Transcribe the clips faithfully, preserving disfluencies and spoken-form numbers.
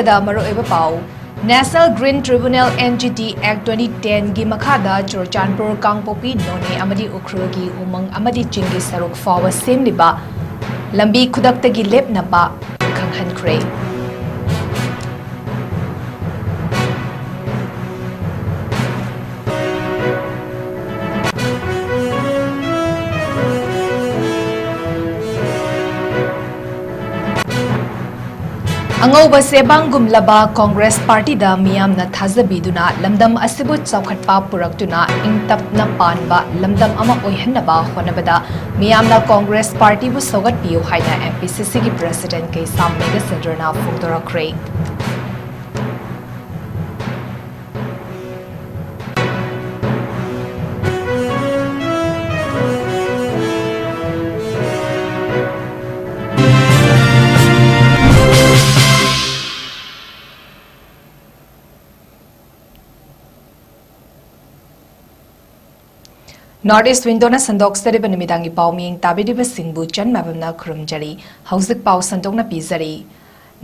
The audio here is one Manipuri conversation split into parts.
ꯗ ꯃꯔꯨꯑꯣꯏꯕ ꯄꯥꯎ꯫ National Green Tribunal, N G T Act twenty ten ꯒꯤ ꯃꯈꯥꯗ ꯆꯨꯔꯆꯥꯟꯄꯨꯔ, ꯀꯥꯡꯄꯣꯛꯄꯤ, ꯅꯣꯅꯦ ꯑꯃꯗꯤ ꯎꯈ꯭ꯔꯨꯜꯒꯤ ꯎꯃꯪ ꯑꯃꯗꯤ ꯆꯤꯡꯒꯤ ꯁꯔꯨꯛ ꯐꯥꯎꯕ ꯁꯦꯝꯂꯤꯕ ꯂꯝꯕꯤ ꯈꯨꯗꯛꯇꯒꯤ ꯂꯦꯞꯅꯕ ꯈꯪꯍꯟꯈ꯭ꯔꯦ꯫ ꯑꯉꯧꯕ ꯁꯦꯕꯥꯡꯒꯨꯝꯂꯕ ꯀꯣꯡꯒ꯭ꯔꯦꯁ ꯄꯥꯔꯇꯤꯗ ꯃꯤꯌꯥꯝꯅ ꯊꯥꯖꯕꯤꯗꯨꯅ ꯂꯝꯗꯝ ꯑꯁꯤꯕꯨ ꯆꯥꯎꯈꯠꯄ ꯄꯨꯔꯛꯇꯨꯅ ꯏꯪ ꯇꯞꯅ ꯄꯥꯟꯕ ꯂꯝꯗꯝ ꯑꯃ ꯑꯣꯏꯍꯟꯅꯕ ꯍꯣꯠꯅꯕꯗ ꯃꯤꯌꯥꯝꯅ ꯀꯣꯡꯒ꯭ꯔꯦꯁ ꯄꯥꯔꯇꯤꯕꯨ ꯁꯧꯒꯠꯄꯤꯌꯨ ꯍꯥꯏꯅ M P C C ꯒꯤ president ꯀꯩꯁꯥꯝ ꯃꯦꯘꯆꯟꯗ꯭ꯔꯅ ꯐꯣꯡꯗꯣꯔꯛꯈ꯭ꯔꯦ꯫ North East Window ꯅ ꯁꯟꯗꯣꯛꯆꯔꯤꯕ ꯅꯨꯃꯤꯗꯥꯡꯒꯤ ꯄꯥꯎ ꯃꯤꯌꯦꯡ ꯇꯥꯕꯤꯔꯤꯕꯁꯤꯡꯕꯨ ꯆꯟ ꯃꯥꯏꯕꯝꯅ ꯈꯨꯔꯨꯝꯖꯔꯤ꯫ ꯍꯧꯖꯤꯛ ꯄꯥꯎ ꯁꯟꯗꯣꯛꯅ ꯄꯤꯖꯔꯤ꯫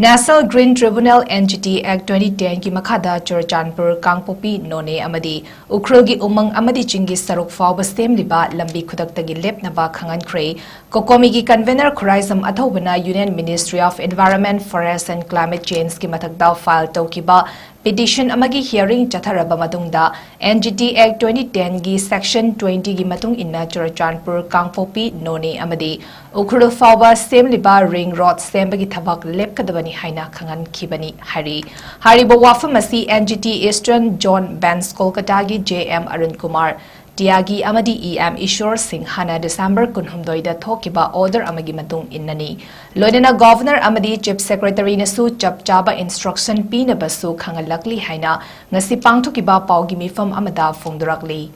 National Green Tribunal, N G T Act twenty ten ꯒꯤ ꯃꯈꯥꯗ ꯆꯨꯔꯆꯥꯟꯄꯨꯔ, ꯀꯥꯡꯄꯣꯛꯄꯤ, ꯅꯣꯅꯦ ꯑꯃꯗꯤ ꯎꯈ꯭ꯔꯨꯜꯒꯤ ꯎꯃꯪ ꯑꯃꯗꯤ ꯆꯤꯡꯒꯤ ꯁꯔꯨꯛ ꯐꯥꯎꯕ ꯁꯦꯝꯂꯤꯕ ꯂꯝꯕꯤ ꯈꯨꯗꯛꯇꯒꯤ ꯂꯦꯞꯅꯕ ꯈꯪꯍꯟꯈ꯭ꯔꯦ꯫ ꯀꯣꯀꯣꯃꯤꯒꯤ convener Khuraijam ꯑꯊꯧꯕꯅ Union Ministry of Environment, Forest and Climate Change ꯀꯤ ꯃꯊꯛꯇ file ꯇꯧꯈꯤꯕ petition ꯑꯃꯒꯤ hearing ꯆꯠꯊꯔꯕ ꯃꯇꯨꯡꯗ, N G T Act twenty ten ꯒꯤ section twenty ꯒꯤ ꯃꯇꯨꯡ ꯏꯟꯅ ꯆꯨꯔꯆꯥꯟꯄꯨꯔ, ꯀꯥꯡꯄꯣꯛꯄꯤ, ꯅꯣꯅꯦ ꯑꯃꯗꯤ ꯎꯈ꯭ꯔꯨꯜ ꯐꯥꯎꯕ ꯁꯦꯝꯂꯤꯕ ring road ꯁꯦꯝꯕꯒꯤ ꯊꯕꯛ ꯂꯦꯞꯀꯗꯕꯅꯤ ꯍꯥꯏꯅ ꯈꯪꯍꯟꯈꯤꯕꯅꯤ ꯍꯥꯏꯔꯤ꯫ ꯍꯥꯏꯔꯤꯕ ꯋꯥꯐꯝ ꯑꯁꯤ N G T Eastern Zone Bench ꯀꯣꯜꯀꯇꯥꯒꯤ J M Arun Kumar ꯇꯤꯌꯥꯒꯤ ꯑꯃꯗꯤ E M ꯏꯁꯣꯔ ꯁꯤꯡꯍꯅ December ꯀꯨꯟꯍꯨꯝꯗꯣꯏꯗ ꯊꯣꯛꯈꯤꯕ order ꯑꯃꯒꯤ ꯃꯇꯨꯡ ꯏꯟꯅꯅꯤ꯫ ꯂꯣꯏꯅꯅ Governor ꯑꯃꯗꯤ Chief Secretary ꯅꯁꯨ ꯆꯞ ꯆꯥꯕ instruction ꯄꯤꯅꯕꯁꯨ ꯈꯪꯍꯜꯂꯛꯂꯤ ꯍꯥꯏꯅ ꯉꯁꯤ ꯄꯥꯡꯊꯣꯛꯈꯤꯕ ꯄꯥꯎꯒꯤ ꯃꯤꯐꯝ ꯑꯃꯗ ꯐꯣꯡꯗꯣꯔꯛꯂꯤ꯫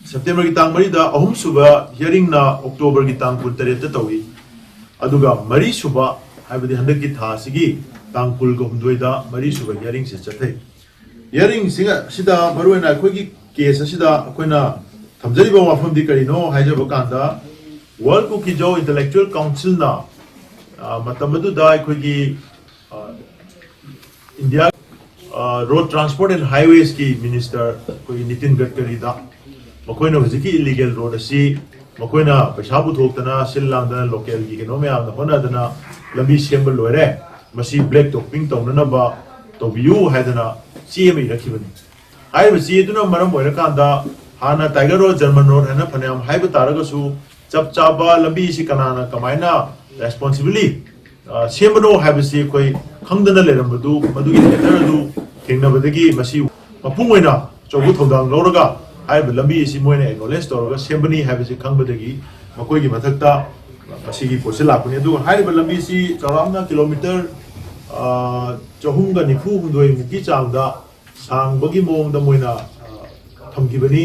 September ꯒꯤ ꯇꯥꯡ ꯃꯔꯤꯗ, ꯑꯍꯨꯝꯁꯨꯕ hearing ꯅ October ꯒꯤ ꯇꯥꯡ ꯀꯨꯟꯇꯔꯦꯠꯇ ꯇꯧꯏ, ꯑꯗꯨꯒ ꯃꯔꯤꯁꯨꯕ, ꯍꯥꯏꯕꯗꯤ ꯍꯟꯗꯛꯀꯤ ꯊꯥ ꯑꯁꯤꯒꯤ ꯇꯥꯡ ꯀꯨꯟꯒ ꯍꯨꯝꯗꯣꯏꯗ ꯃꯔꯤꯁꯨꯕ hearing ꯁꯦ ꯆꯠꯊꯩ꯫ Hearing ꯁꯤꯡ ꯑꯁꯤꯗ ꯃꯔꯨꯑꯣꯏꯅ ꯑꯩꯈꯣꯏꯒꯤ case ꯑꯁꯤꯗ ꯑꯩꯈꯣꯏꯅ ꯊꯝꯖꯔꯤꯕ ꯋꯥꯐꯝꯗꯤ ꯀꯔꯤꯅꯣ ꯍꯥꯏꯖꯕ ꯀꯥꯟꯗ, World Kuki-Zo Intellectual Council ꯅ ꯑ, ꯃꯇꯝ ꯑꯗꯨꯗ ꯑꯩꯈꯣꯏꯒꯤ, ꯑ, ꯏꯟꯗꯤꯌꯥ, ꯑ, Road Transport and Highways ꯀꯤ Minister ꯑꯩꯈꯣꯏꯒꯤ ꯅꯤꯇꯤꯟ ꯒꯗꯀꯔꯤꯗ ꯃꯈꯣꯏꯅ ꯍꯧꯖꯤꯛꯀꯤ illegal road ꯑꯁꯤ ꯃꯈꯣꯏꯅ ꯄꯩꯁꯥ ꯄꯨꯊꯣꯛꯇꯅ, ꯁꯤꯜ ꯂꯥꯡꯗꯅ, local ꯒꯤ ꯀꯩꯅꯣ ꯃꯌꯥꯝꯅ ꯍꯣꯠꯅꯗꯅ ꯂꯝꯕꯤ ꯁꯦꯝꯕ ꯂꯣꯏꯔꯦ, ꯃꯁꯤ black topping ꯇꯧꯅꯅꯕ ꯇꯧꯕꯤꯌꯨ ꯍꯥꯏꯗꯅ ꯆꯦ ꯑꯃ ꯏꯔꯛꯈꯤꯕꯅꯤ꯫ ꯍꯥꯏꯔꯤꯕ ꯆꯦ ꯑꯗꯨꯅ ꯃꯔꯝ ꯑꯣꯏꯔꯀꯥꯟꯗ ꯍꯥꯟꯅ Tiger Road, German Road ꯍꯥꯏꯅ ꯐꯅꯌꯥꯝ ꯍꯥꯏꯕ ꯇꯥꯔꯒꯁꯨ, ꯆꯞ ꯆꯥꯕ ꯂꯝꯕꯤ ꯑꯁꯤ ꯀꯅꯥꯅ ꯀꯃꯥꯏꯅ responsibly, ꯑ, ꯁꯦꯝꯕꯅꯣ ꯍꯥꯏꯕꯁꯤ ꯑꯩꯈꯣꯏ ꯈꯪꯗꯅ ꯂꯩꯔꯝꯕꯗꯨ, ꯃꯗꯨꯒꯤ matter ꯑꯗꯨ ꯊꯦꯡꯅꯕꯗꯒꯤ ꯃꯁꯤ ꯃꯄꯨꯡ ꯑꯣꯏꯅ ꯑꯆꯧꯕ ꯊꯧꯗꯥꯡ ꯂꯧꯔꯒ ꯍꯥꯏꯔꯤꯕ ꯂꯝꯕꯤ ꯑꯁꯤ ꯃꯣꯏꯅ acknowledge ꯇꯧꯔꯒ ꯁꯦꯝꯕꯅꯤ ꯍꯥꯏꯕꯁꯤ ꯈꯪꯕꯗꯒꯤ ꯃꯈꯣꯏꯒꯤ ꯃꯊꯛꯇ ꯃꯁꯤꯒꯤ ꯄꯣꯠꯁꯤ ꯂꯥꯛꯄꯅꯤ꯫ ꯑꯗꯨꯒ ꯍꯥꯏꯔꯤꯕ ꯂꯝꯕꯤ ꯑꯁꯤ ꯆꯥꯎꯔꯥꯛꯅ kilometre, ꯑ, ꯆꯍꯨꯝꯒ ꯅꯤꯐꯨ ꯍꯨꯝꯗꯣꯏ ꯃꯨꯛꯀꯤ ꯆꯥꯡꯗ ꯁꯥꯡꯕꯒꯤ ꯃꯑꯣꯡꯗ ꯃꯣꯏꯅ, ꯑ, ꯊꯝꯈꯤꯕꯅꯤ꯫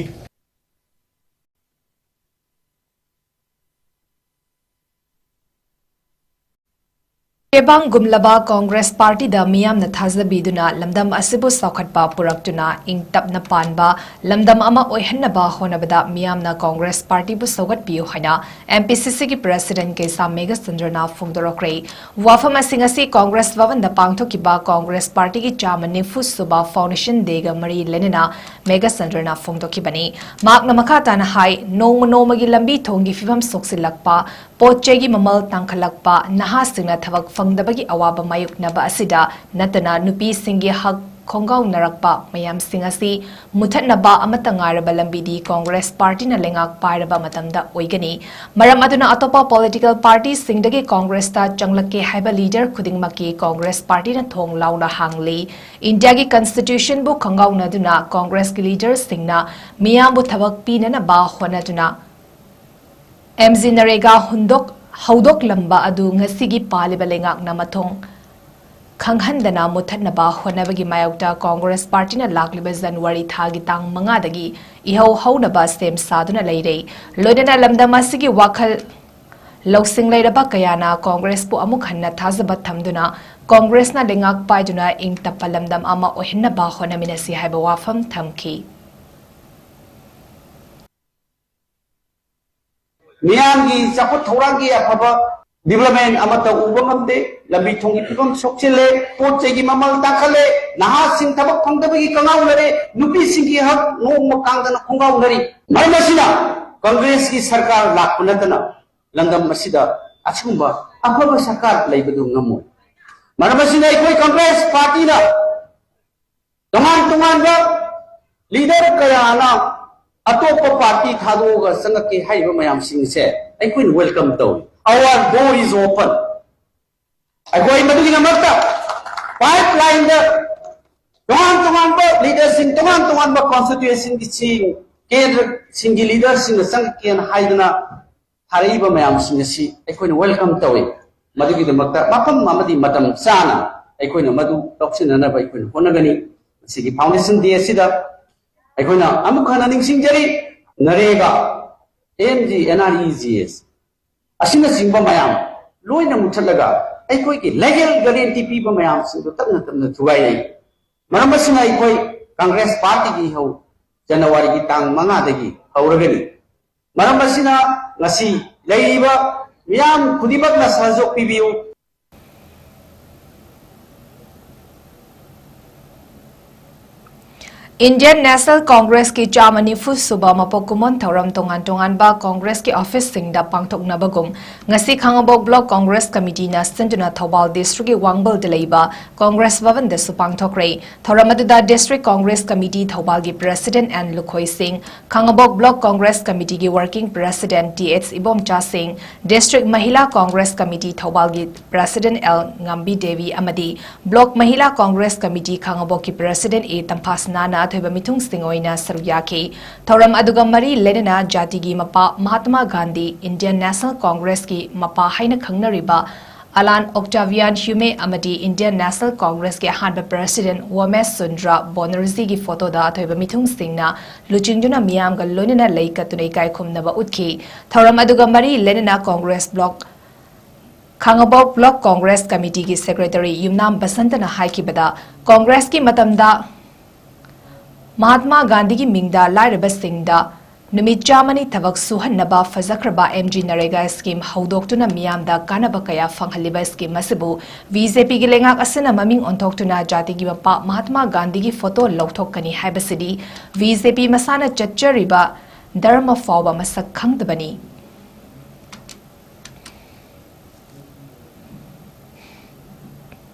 ꯇꯦꯕꯥꯡꯒꯨꯝꯂꯕ ꯀꯣꯡꯒ꯭ꯔꯦꯁ ꯄꯥꯔꯇꯤꯗ ꯃꯤꯌꯥꯝꯅ ꯊꯥꯖꯕꯤꯗꯨꯅ ꯂꯝꯗꯝ ꯑꯁꯤꯕꯨ ꯆꯥꯎꯈꯠꯄ ꯄꯨꯔꯛꯇꯨꯅ ꯏꯪ ꯇꯞꯅ ꯄꯥꯟꯕ ꯂꯝꯗꯝ ꯑꯃ ꯑꯣꯏꯍꯟꯅꯕ ꯍꯣꯠꯅꯕꯗ ꯃꯤꯌꯥꯝꯅ ꯀꯣꯡꯒ꯭ꯔꯦꯁ ꯄꯥꯔꯇꯤꯕꯨ ꯁꯧꯒꯠꯄꯤꯌꯨ ꯍꯥꯏꯅ M P C C ꯒꯤ President ꯀꯦꯁꯥ ꯃꯦꯘꯆꯟꯗ꯭ꯔꯅ ꯐꯣꯡꯗꯣꯔꯛꯈ꯭ꯔꯦ꯫ ꯋꯥꯐꯝ ꯑꯁꯤꯡ ꯑꯁꯤ ꯀꯣꯡꯒ꯭ꯔꯦꯁ ꯚꯕꯟꯗ ꯄꯥꯡꯊꯣꯛꯈꯤꯕ ꯀꯣꯡꯒ꯭ꯔꯦꯁ ꯄꯥꯔꯇꯤꯒꯤ ꯆꯥꯃ ꯅꯤꯐꯨ ꯁꯨꯕ Foundation Day ꯒ ꯃꯔꯤ ꯂꯩꯅꯅ ꯃꯦꯘꯆꯟꯗ꯭ꯔꯅ ꯐꯣꯡꯗꯣꯛꯈꯤꯕꯅꯤ꯫ ꯃꯍꯥꯛꯅ ꯃꯈꯥ ꯇꯥꯅ ꯍꯥꯏ, ꯅꯣꯡꯃ ꯅꯣꯡꯃꯒꯤ ꯂꯝꯕꯤ ꯊꯣꯡꯒꯤ ꯐꯤꯕꯝ ꯁꯣꯛꯆꯤꯜꯂꯛꯄ, ꯄꯣꯠ ꯆꯩꯒꯤ ꯃꯃꯜ ꯇꯥꯡꯈꯠꯂꯛꯄ, ꯅꯍꯥꯁꯤꯡꯅ ꯊꯕꯛ ꯐꯪꯗꯕꯒꯤ ꯑꯋꯥꯕ ꯃꯥꯌꯣꯛꯅꯕ ꯑꯁꯤꯗ ꯅꯠꯇꯅ ꯅꯨꯄꯤꯁꯤꯡꯒꯤ ꯍꯛ ꯈꯣꯡꯒꯥꯎꯅꯔꯛꯄ ꯃꯌꯥꯝꯁꯤꯡ ꯑꯁꯤ ꯃꯨꯊꯠꯅꯕ ꯑꯃꯠꯇ ꯉꯥꯏꯔꯕ ꯂꯝꯕꯤꯗꯤ ꯀꯣꯡꯒ꯭ꯔꯦꯁ ꯄꯥꯔꯇꯤꯅ ꯂꯩꯉꯥꯛ ꯄꯥꯏꯔꯕ ꯃꯇꯝꯗ ꯑꯣꯏꯒꯅꯤ꯫ ꯃꯔꯝ ꯑꯗꯨꯅ ꯑꯇꯣꯞꯄ political party ꯁꯤꯡꯗꯒꯤ ꯀꯣꯡꯒ꯭ꯔꯦꯁꯇ ꯆꯪꯂꯛꯀꯦ ꯍꯥꯏꯕ leader ꯈꯨꯗꯤꯡꯃꯛꯀꯤ ꯀꯣꯡꯒ꯭ꯔꯦꯁ ꯄꯥꯔꯇꯤꯅ ꯊꯣꯡ ꯂꯥꯎꯅ ꯍꯥꯡꯂꯤ꯫ ꯏꯟꯗꯤꯌꯥꯒꯤ constitution ꯕꯨ ꯈꯪꯒꯥꯎꯅꯗꯨꯅ ꯀꯣꯡꯒ꯭ꯔꯦꯁꯀꯤ leader ꯁꯤꯡꯅ ꯃꯤꯌꯥꯝꯕꯨ ꯊꯕꯛ ꯄꯤꯅꯅꯕ ꯍꯣꯠꯅꯗꯨꯅ M G ꯅꯔꯦꯒꯥ ꯍꯨꯟꯗꯣꯛ-, ꯍꯧꯗꯣꯛꯂꯝꯕ ꯑꯗꯨ ꯉꯁꯤꯒꯤ ꯄꯥꯜꯂꯤꯕ ꯂꯩꯉꯥꯛꯅ ꯃꯊꯣꯡ ꯈꯪꯍꯟꯗꯅ ꯃꯨꯊꯠꯅꯕ ꯍꯣꯠꯅꯕꯒꯤ ꯃꯥꯌꯣꯛꯇ ꯀꯣꯡꯒ꯭ꯔꯦꯁ ꯄꯥꯔꯇꯤꯅ ꯂꯥꯛꯂꯤꯕ ꯖꯅꯋꯥꯔꯤ ꯊꯥꯒꯤ ꯇꯥꯡ ꯃꯉꯥꯗꯒꯤ ꯏꯍꯧ ꯍꯧꯅꯕ ꯁꯦꯝ ꯁꯥꯗꯨꯅ ꯂꯩꯔꯦ꯫ ꯂꯣꯏꯅꯅ ꯂꯝꯗꯝ ꯑꯁꯤꯒꯤ ꯋꯥꯈꯜ ꯂꯧꯁꯤꯡ ꯂꯩꯔꯕ ꯀꯌꯥꯅ ꯀꯣꯡꯒ꯭ꯔꯦꯁꯄꯨ ꯑꯃꯨꯛ ꯍꯟꯅ ꯊꯥꯖꯕ ꯊꯝꯗꯨꯅ ꯀꯣꯡꯒ꯭ꯔꯦꯁꯅ ꯂꯩꯉꯥꯛ ꯄꯥꯏꯗꯨꯅ ꯏꯪ ꯇꯞꯄ ꯂꯝꯗꯝ ꯑꯃ ꯑꯣꯏꯍꯟꯅꯕ ꯍꯣꯠꯅꯃꯤꯟꯅꯁꯤ ꯍꯥꯏꯕ ꯋꯥꯐꯝ ꯊꯝꯈꯤ꯫ ꯃꯤꯌꯥꯝꯒꯤ ꯆꯥꯎꯈꯠ ꯊꯧꯔꯥꯡꯒꯤ ꯑꯐꯕ Development ꯑꯃꯠꯇ ꯎꯕ ꯉꯝꯗꯦ꯫ ꯂꯝꯕꯤ ꯊꯣꯡꯒꯤ ꯐꯤꯕꯝ ꯁꯣꯛꯆꯤꯜꯂꯦ, ꯄꯣꯠ ꯆꯩꯒꯤ ꯃꯃꯜ ꯇꯥꯡꯈꯠꯂꯦ, ꯅꯍꯥꯁꯤꯡ ꯊꯕꯛ ꯐꯪꯗꯕꯒꯤ ꯀꯉꯥꯎꯅꯔꯦ, ꯅꯨꯄꯤꯁꯤꯡꯒꯤ ꯍꯛ ꯅꯣꯡꯃ ꯀꯥꯡꯗꯅ ꯈꯣꯡꯒꯥꯎꯅꯔꯤ꯫ ꯃꯔꯝ ꯑꯁꯤꯅ ꯀꯪꯒ꯭ꯔꯦꯁꯀꯤ ꯁꯔꯀꯥꯔ ꯂꯥꯛꯄ ꯅꯠꯇꯅ ꯂꯝꯗꯝ ꯑꯁꯤꯗ ꯑꯁꯤꯒꯨꯝꯕ ꯑꯐꯕ ꯁꯔꯀꯥꯔ ꯂꯩꯕꯗꯨ ꯉꯝꯃꯣꯏ꯫ ꯃꯔꯝ ꯑꯁꯤꯅ ꯑꯩꯈꯣꯏ ꯀꯪꯒ꯭ꯔꯦꯁ ꯄꯥꯔꯇꯤꯅ ꯇꯣꯉꯥꯟ ꯇꯣꯉꯥꯟꯕ ꯂꯤꯗꯔ ꯀꯌꯥꯅ ꯑꯇꯣꯞꯄ ꯄꯥꯔꯇꯤ ꯊꯥꯗꯣꯛꯑꯒ ꯆꯪꯉꯛꯀꯦ ꯍꯥꯏꯔꯤꯕ ꯃꯌꯥꯝꯁꯤꯡꯁꯦ ꯑꯩꯈꯣꯏꯅ ꯋꯦꯜꯀꯝ ꯇꯧꯏ꯫ Our door is open꯫ ꯑꯩꯈꯣꯏ ꯃꯗꯨꯒꯤꯗꯃꯛꯇ ꯄꯥꯏꯞ ꯂꯥꯏꯟꯗ ꯇꯣꯉꯥꯟ ꯇꯣꯉꯥꯟꯕ ꯂꯤꯗꯔꯁꯤꯡ, ꯇꯣꯉꯥꯟ ꯇꯣꯉꯥꯟꯕ ꯀꯣꯟꯁꯇꯤꯇ꯭ꯌꯨꯑꯦꯟꯁꯤꯒꯤ ꯀꯦꯟꯗ꯭ꯔꯁꯤꯡꯒꯤ ꯂꯤꯗꯔꯁꯤꯡꯅ ꯆꯪꯉꯛꯀꯦꯅ ꯍꯥꯏꯗꯅ ꯊꯥꯔꯛꯏꯕ ꯃꯌꯥꯝꯁꯤꯡ ꯑꯁꯤ ꯑꯩꯈꯣꯏꯅ ꯋꯦꯜꯀꯝ ꯇꯧꯏ꯫ ꯃꯗꯨꯒꯤꯗꯃꯛꯇ ꯃꯐꯝ ꯑꯃꯗꯤ ꯃꯇꯝ ꯆꯥꯅ ꯑꯩꯈꯣꯏꯅ ꯃꯗꯨ ꯂꯧꯁꯤꯟꯅꯅꯕ ꯑꯩꯈꯣꯏꯅ ꯍꯣꯠꯅꯒꯅꯤ꯫ ꯃꯁꯤꯒꯤ ꯐꯥꯎꯟꯗꯦꯁꯟ ꯗꯦ ꯑꯁꯤꯗ ꯑꯩꯈꯣꯏꯅ ꯑꯃꯨꯛ ꯍꯟꯅ ꯅꯤꯡꯁꯤꯡꯖꯔꯤ, NREGA, M G N R E G S ꯑꯁꯤꯅꯆꯤꯡꯕ ꯃꯌꯥꯝ ꯂꯣꯏꯅ ꯃꯨꯊꯠꯂꯒ ꯑꯩꯈꯣꯏꯒꯤ ꯂꯤꯒꯦꯜ ꯒꯥꯔꯦꯟꯇꯤ ꯄꯤꯕ ꯃꯌꯥꯝꯁꯤꯡꯗꯨ ꯇꯞꯅ ꯇꯞꯅ ꯊꯨꯒꯥꯏꯔꯛꯏ꯫ ꯃꯔꯝ ꯑꯁꯤꯅ ꯑꯩꯈꯣꯏ ꯀꯪꯒ꯭ꯔꯦꯁ ꯄꯥꯔꯇꯤꯒꯤ ꯍꯧ-, ꯖꯅꯋꯥꯔꯤꯒꯤ ꯇꯥꯡ ꯃꯉꯥꯗꯒꯤ ꯍꯧꯔꯒꯅꯤ꯫ ꯃꯔꯝ ꯑꯁꯤꯅ ꯉꯁꯤ ꯂꯩꯔꯤꯕ ꯃꯤꯌꯥꯝ ꯈꯨꯗꯤꯡꯃꯛꯅ ꯁꯍꯖꯣꯛ ꯄꯤꯕꯤꯌꯨ꯫ Indian National Congress ꯀꯤ ꯆꯥꯝꯃ ꯅꯤꯐꯨ ꯁꯨꯕ ꯃꯄꯣꯛ ꯀꯨꯝꯑꯣꯟ ꯊꯧꯔꯝ ꯇꯣꯉꯥꯟ ꯇꯣꯉꯥꯟꯕ ꯀꯪꯒ꯭ꯔꯦꯁꯀꯤ ꯑꯣꯐꯤꯁꯁꯤꯡꯗ ꯄꯥꯡꯊꯣꯛꯅꯕꯒꯨꯝ ꯉꯁꯤ ꯈꯥꯉꯕꯣꯛ ꯕ꯭ꯂꯣꯛ ꯀꯪꯒ꯭ꯔꯦꯁ ꯀꯃꯤꯇꯤꯅ ꯁꯤꯟꯗꯨꯅ ꯊꯧꯕꯥꯜ ꯗꯤꯁꯇ꯭ꯔꯤꯛꯀꯤ ꯋꯥꯡꯕꯜꯗ ꯂꯩꯕ ꯀꯪꯒ꯭ꯔꯦꯁ ꯚꯕꯟꯗꯁꯨ ꯄꯥꯡꯊꯣꯛꯈ꯭ꯔꯦ꯫ ꯊꯧꯔꯝ ꯑꯗꯨꯗ ꯗꯤꯁꯇ꯭ꯔꯤꯛ ꯀꯪꯒ꯭ꯔꯦꯁ ꯀꯃꯤꯇꯤ ꯊꯧꯕꯥꯜꯒꯤ president N Lukhoi Singh, Khangabok block Congress ꯀꯃꯤꯇꯤꯒꯤ working president T H Ibomcha Singh, district Mahila Congress committee ꯊꯧꯕꯥꯜꯒꯤ ꯄ꯭ꯔꯦꯁꯤꯗꯦꯟꯠ ꯑꯦꯜ ꯉꯝꯕꯤ ꯗꯦꯕꯤ ꯑꯃꯗꯤ ꯕ꯭ꯂꯣꯛ ꯃꯍꯤꯂꯥ ꯀꯪꯒ꯭ꯔꯦꯁ ꯀꯃꯤꯇꯤ ꯈꯥꯉꯕꯣꯛꯀꯤ ꯄ꯭ꯔꯦꯁꯤꯗꯦꯟꯠ ꯑꯦ ꯇꯝꯐꯥꯁꯅꯥꯅ ꯑꯊꯣꯏꯕ ꯃꯤꯊꯨꯡꯁꯤꯡ ꯑꯣꯏꯅ ꯁꯔꯨꯛ ꯌꯥꯈꯤ꯫ ꯊꯧꯔꯝ ꯑꯗꯨꯒ ꯃꯔꯤ ꯂꯩꯅꯅ ꯖꯥꯇꯤꯒꯤ ꯃꯄꯥ ꯃꯍꯥꯇꯃꯥ ꯒꯥꯟꯙꯤ, ꯏꯟꯗꯤꯌꯟ ꯅꯦꯁꯅꯦꯜ ꯀꯪꯒ꯭ꯔꯦꯁꯀꯤ ꯃꯄꯥ ꯍꯥꯏꯅ ꯈꯪꯅꯔꯤꯕ ꯑꯂꯥꯟ ꯑꯣꯛꯇꯥꯚꯤꯌꯥꯟ ꯍ꯭ꯌꯨꯃꯦ ꯑꯃꯗꯤ ꯏꯟꯗꯤꯌꯟ ꯅꯦꯁꯅꯦꯜ ꯀꯪꯒ꯭ꯔꯦꯁꯀꯤ ꯑꯍꯥꯟꯕ ꯄ꯭ꯔꯦꯁꯤꯗꯦꯟꯠ ꯋꯣꯃꯦꯁ ꯆꯟꯗ꯭ꯔ ꯕꯣꯅꯔꯖꯤꯒꯤ ꯐꯣꯇꯣꯗ ꯑꯊꯣꯏꯕ ꯃꯤꯊꯨꯡꯁꯤꯡꯅ ꯂꯨꯆꯤꯡꯗꯨꯅ ꯃꯤꯌꯥꯝꯒ ꯂꯣꯏꯅꯅ ꯂꯩ ꯀꯠꯇꯨꯅ ꯏꯀꯥꯏ ꯈꯨꯝꯅꯕ ꯎꯠꯈꯤ꯫ ꯊꯧꯔꯝ ꯑꯗꯨꯒ ꯃꯔꯤ ꯂꯩꯅꯅ ꯀꯪꯒ꯭ꯔꯦꯁ ꯕ꯭ꯂꯣꯛ, ꯈꯥꯉꯕꯣꯛ ꯕ꯭ꯂꯣꯛ ꯀꯪꯒ꯭ꯔꯦꯁ ꯀꯃꯤꯇꯤꯒꯤ ꯁꯦꯀ꯭ꯔꯦꯇꯔꯤ ꯌꯨꯝꯅꯥꯝ ꯕꯁꯟꯇꯅ ꯍꯥꯏꯈꯤꯕꯗ, ꯀꯪꯒ꯭ꯔꯦꯁꯀꯤ ꯃꯇꯝꯗ ꯃꯍꯥꯠꯃꯥ ꯒꯥꯟꯙꯤꯒꯤ ꯃꯤꯡꯗ ꯂꯥꯏꯔꯕꯁꯤꯡꯗ ꯅꯨꯃꯤꯠ ꯆꯥꯝꯃꯅꯤ ꯊꯕꯛ ꯁꯨꯍꯟꯅꯕ ꯐꯖꯈ꯭ꯔꯕ ꯑꯦꯝ ꯖꯤ ꯅꯔꯦꯒꯥ ꯁ꯭ꯀꯤꯝ ꯍꯧꯗꯣꯛꯇꯨꯅ ꯃꯤꯌꯥꯝꯗ ꯀꯥꯟꯅꯕ ꯀꯌꯥ ꯐꯪꯍꯜꯂꯤꯕ ꯁ꯭ꯀꯤꯝ ꯑꯁꯤꯕꯨ ꯕꯤ ꯖꯦ ꯄꯤꯒꯤ ꯂꯩꯉꯥꯛ ꯑꯁꯤꯅ ꯃꯃꯤꯡ ꯑꯣꯟꯊꯣꯛꯇꯨꯅ ꯖꯥꯇꯤꯒꯤ ꯃꯄꯥ ꯃꯍꯥꯠꯃꯥ ꯒꯥꯟꯙꯤꯒꯤ ꯐꯣꯇꯣ ꯂꯧꯊꯣꯛꯀꯅꯤ ꯍꯥꯏꯕꯁꯤꯗꯤ ꯕꯤ ꯖꯦ ꯄꯤ ꯃꯁꯥꯅ ꯆꯠꯆꯔꯤꯕ ꯙꯔꯃ ꯐꯥꯎꯕ ꯃꯁꯛ ꯈꯪꯗꯕꯅꯤ꯫